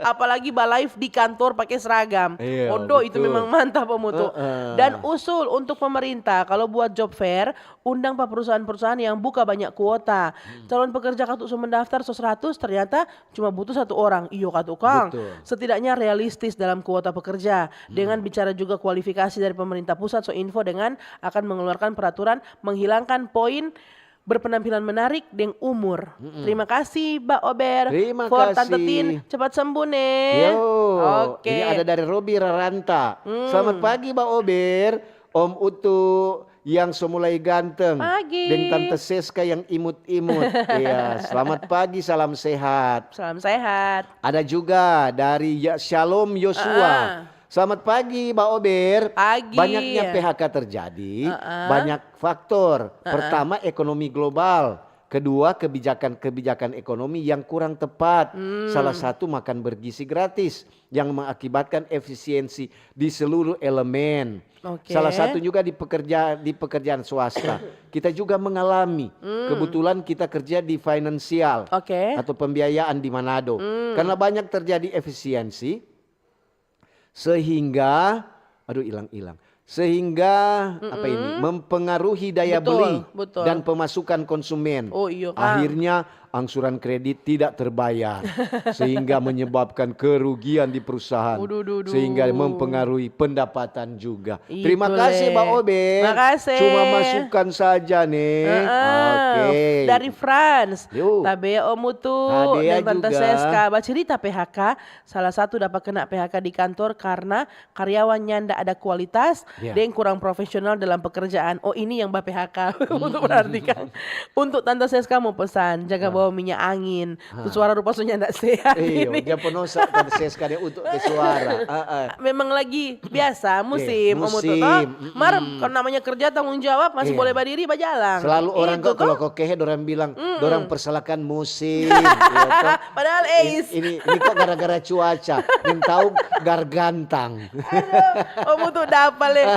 Apalagi ba live di kantor pakai seragam. Iya, Odo, itu betul. Memang mantap, Om Utu. Heeh. Dan usul untuk pemerintah, kalau buat job fair, undang pa perusahaan-perusahaan yang buka banyak kuota. Calon pekerja katu so mendaftar so seratus, ternyata cuma butuh satu orang. Iyo katu, Kang. Betul. Setidaknya realistis dalam kuota pekerja. Dengan bicara juga kualifikasi dari pemerintah pusat, so info dengan akan mengeluarkan peraturan menghilangkan poin berpenampilan menarik deng umur. Terima kasih, Ba Ober. Terima For Tante kasih. Tin, cepat sembuh, ne. Yo, Oke. Ini ada dari Robi Raranta. Selamat pagi, Ba Ober. Om Utu yang so mulai ganteng. Pagi. Deng Tante Seska yang imut-imut. Iya, selamat pagi, salam sehat. Salam sehat. Ada juga dari Ya-, Shalom Yosua. Ah. Selamat pagi, Mbak Ober. Pagi. Banyaknya P H K terjadi, Heeh. banyak faktor. Heeh. Pertama, ekonomi global. Kedua, kebijakan-kebijakan ekonomi yang kurang tepat. Hmm. Salah satu makan bergizi gratis yang mengakibatkan efisiensi di seluruh elemen. Oke. Salah satu juga di pekerja di pekerjaan swasta. Kita juga mengalami. Hmm. Kebetulan kita kerja di finansial Oke. atau pembiayaan di Manado. Hmm. Karena banyak terjadi efisiensi, sehingga, aduh, hilang-hilang. Sehingga apa ini, Mm-mm. mempengaruhi daya Betul, beli betul. dan pemasukan konsumen. Oh, iya, Kang. Akhirnya, angsuran kredit tidak terbayar, sehingga menyebabkan kerugian di perusahaan, Uduh, duh, duh. Sehingga mempengaruhi pendapatan juga. Itu Terima kasih, le. Mbak Ober. Makasih. Cuma masukan saja nih. Heeh. Oke. Dari France. Yo. Tabea Om Utu Tabea dan Tante juga. Seska. Bacerita P H K, salah satu dapa kena P H K di kantor karena karyawan nyanda ada kualitas Ya. deng kurang profesional dalam pekerjaan. Oh, ini yang ba-P H K. Untuk berarti kan. Untuk Tante Seska mau pesan, jaga bawa minyak angin. Tu suara rupa so nyanda sehat Iyo, ini. dia penosa Tante Seska dia untuk ke suara. Ah, ah. Memang lagi biasa musim, Iya, Om Utu, musim, toh? mm-mm. Mar, kalau namanya kerja tanggung jawab masih Iya. Boleh badiri bajalang. Selalu orang Itu kok kalau toh. Kok kehe orang bilang, Mm-mm. "Dorang persalahkan musim." Gitu. Padahal In- eis. ini ini kok gara-gara cuaca. Yang tahu gargantang. Aduh, Om Utu dapa le.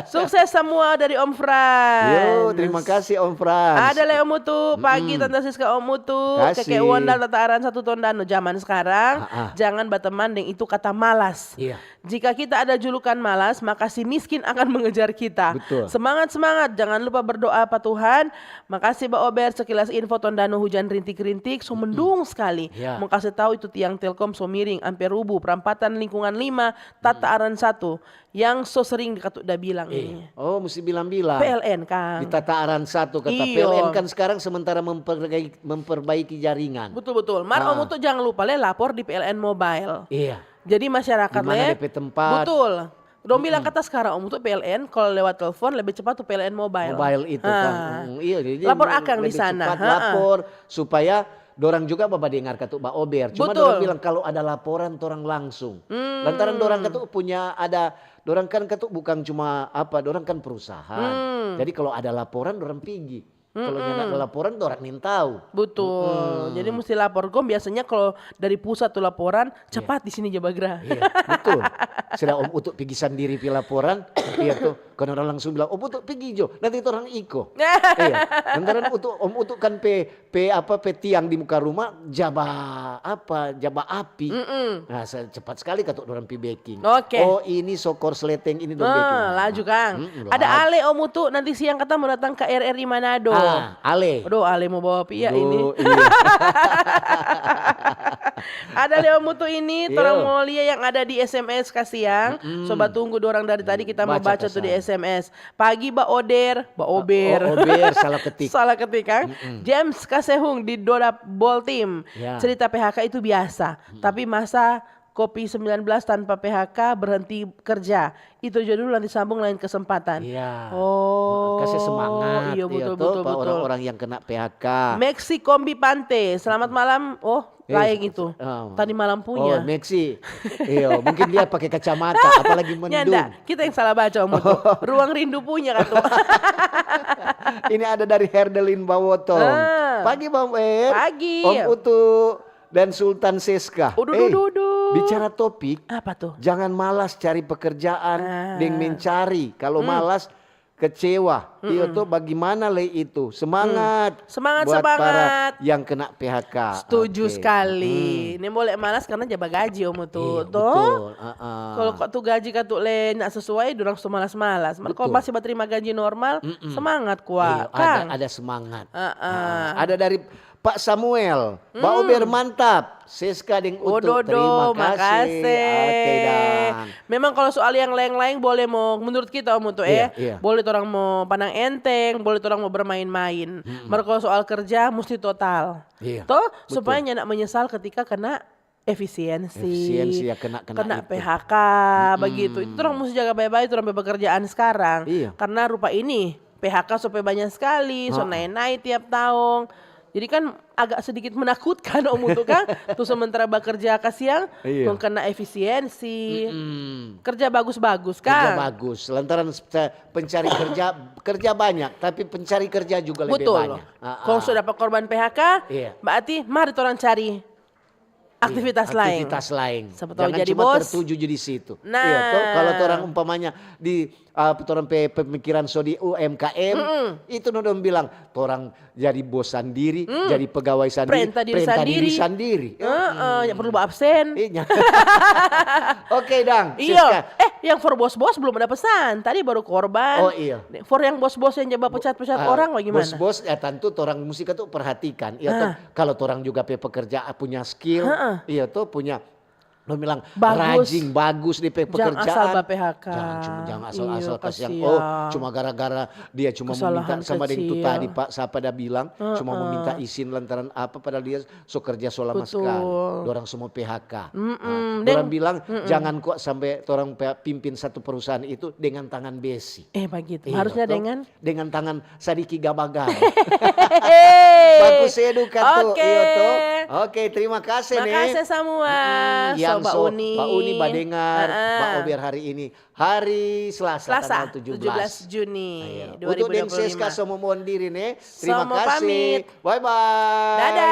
Sukses semua dari Om Frans. Yo, terima kasih Om Frans. Ada le Om Utu, pagi Mm-mm. Tante Siska, Om Utu, Kasih. Keke Wanda, Tata Aran satu Tondano. Zaman sekarang, Ah, ah. Jangan bateman deng itu kata malas. Iya. Jika kita ada julukan malas, maka si miskin akan mengejar kita. Betul. Semangat, semangat. Jangan lupa berdoa pa Tuhan. Makasih Ba Ober, sekilas info Tondano hujan rintik-rintik, so mendung sekali. Ya. Mo kase tau itu tiang Telkom so miring, amper rubu, prampatan lingkungan lima, Tata Aran satu. Yang so sering katu da bilang Eh, ini. Oh, mesti bilang-bilang. P L N kan. Di Tata Aran satu kata Iyo. P L N kan sekarang sementara memperbaiki, memperbaiki jaringan. Betul, betul. Mar Ah. Om Utu jangan lupa le lapor di P L N Mobile. Iya. Jadi masyarakat Di mana le. D P tempat. Betul. Dong bilang kata sekarang Om Utu P L N, kalau lewat telepon lebih cepat tuh P L N Mobile. Mobile itu Ah. kan. Mm, iya, jadi Lapor lebih- akang di lebih sana. cepat Ha-ha. Lapor supaya dorang juga babadengar katu ba ober. Cuma Betul. Dorang bilang kalau ada laporan torang langsung. Hmm. Lantaran dorang katu punya ada, dorang kan katu bukan cuma apa, dorang kan perusahaan. Hmm. Jadi kalau ada laporan dorang pigi. Kalau nyanda ada laporan dorang nintau. Betul. Jadi mesti lapor. Gong biasanya kalau dari pusat tuh laporan, cepat di sini ja bagerak. Iya, betul. Sudah Om Utu pigi sandiri pi laporan, iya tuh. Karena orang langsung bilang, "Om Utu pigi jo, nanti orang iko." Iya. Lantaran Utu, Om Utu kan pe, pe apa, pe tiang di muka rumah, jaba apa, jaba api. Mm-mm. Nah, se- cepat sekali katu orang pi beking. Oke. Oh, ini so korsleting ini dong beking. Ah, laju Kang. Mm-mm, Ada laju. Ale Om Utu nanti siang kata mau datang ke R R I Manado. Ah, Ale. Aduh, Ale mau bawa pia Duh, ini. Iya. Ada le Om Utu ini, Iya. torang mau lia yang ada di S M S kasiang. Mm-mm. Sobat tunggu dorang dari tadi kita mau Baca baca tuh di pesan. S M S. Pagi Ba Oder, Ba Ober. Oh, Ober, salah ketik. Salah ketik kan? Mm-mm. James Kasehung di Dodap Boltim. Ya. Cerita P H K itu biasa, tapi masa kopi sembilan belas tanpa P H K berhenti kerja. Itu aja dulu, nanti sambung lain kesempatan. Iya. Oh, Kasih semangat iya, ya betul, tuh, betul, buat betul. Orang-orang yang kena P H K. Maxi Kombi Pante, selamat malam. Oh, Eh, lain itu. oh. Tadi malam Oh, punya. Maxi. Iya, mungkin dia pakai kacamata, apalagi mendung. Nyanda, kita yang salah baca Om Utu. Ruang rindu punya katu. Ini ada dari Herdelin Bawotong. Ah. Pagi Bang Wer. Pagi. Om Utu dan Sultan Seska. Udu, Eh, du, du, du. Bicara topik, Apa tuh? Jangan malas cari pekerjaan Ah. deng mencari. Kalau Hmm. Malas, kecewa. Iyo tuh, bagaimana le itu? Semangat. Semangat, Buat semangat. Para yang kena P H K. Setuju Oke. sekali. Ini boleh malas karena jaba gaji Om Utu, Iya, toh? Betul. Ah, ah. Kalau kok tuh gaji katu le nggak sesuai, dorang so malas-malas. Mar kalau Betul. Masih baterima gaji normal, Mm-mm. semangat kwa, Iya, Kang. Ada, ada semangat. Ah, ah. Ah, ada dari Pak Samuel. Mbak Ober mantap. Seska deng Utu. Ododo, Terima kasih. makasih. Oke, dan. Memang kalau soal yang lain-lain boleh mau menurut kita Om Utu eh. Iya, iya. Boleh orang mau pandang enteng, boleh orang mau bermain-main. Mar kalau soal kerja mesti total. Iya, Toh, betul. Supaya nyanda menyesal ketika kena efisiensi. Efisiensi ya, kena, kena itu. P H K begitu. Itu orang mesti jaga baik-baik orang pekerjaan sekarang. Iya. Karena rupa ini P H K supaya banyak sekali, so naik-naik tiap tahun. Jadi kan agak sedikit menakutkan, Om Utu, kan? Tuh sementara bekerja kasiang, Iya. kong kena efisiensi. Mm. Kerja bagus-bagus, Kerja kan? bagus, lantaran se- pencari kerja kerja banyak, tapi pencari kerja juga lebih Betul. Banyak. Ah, Kalau ah. Sudah dapat korban P H K, Iya. Berarti mari orang cari aktivitas lain. Aktivitas lain. Siapa tahu Jangan jadi cuma bos. Tertuju di situ. Nah. Iya, toh, kalau orang umpamanya di uh, orang P P pemikiran so di U M K M, itu no dong bilang orang jadi bos sendiri, jadi pegawai sendiri, Perintah diri sendiri. Sendiri. Heeh, yang perlu absen. Iya. Oke, Dang. Iyo, Siska. Eh, yang for bos-bos belum ada pesan. Tadi baru korban. Oh, iya. For yang bos-bos yang coba pecat-pecat Ah, orang bagaimana? Bos-bos ya tentu orang mesti tuh perhatikan. Iya tuh, kalau orang juga pe pekerja punya skill, iya tuh punya lo bilang Bagus. Rajin, bagus di pe- Jangan pekerjaan. asal ba-P H K. Jangan cuma jangan asal-asal Iya, kasihan. kasihan. Oh, cuma gara-gara dia cuma mau minta Kesalahan sama deng tu kecil. Tadi Pak siapa ada bilang, cuma mau minta izin lantaran apa padahal dia so kerja so lama Betul. Sekali. Dorang semua P H K. Mm-mm. Nah, dorang bilang jangan kok sampai orang pe- pimpin satu perusahaan itu dengan tangan besi. Eh, begitu. Iya, Harusnya toh. Dengan Dengan tangan sadiki gabagaba. Hehehe. Bagus sedu kan tuh, Oke. Iya toh. Oke, terima kasih nih. Makasih semua. Mm, yang So, Mbak so, Uni. Mbak Uni Badengar, Heeh. Mbak Ober hari ini. Hari Selasa, Selasa, tanggal tujuh belas. tujuh belas Juni Iya. dua ribu dua puluh lima. Untuk Deng Seska semua mohon diri nih. Terima Semua kasih. Pamit. Bye bye. Dadah.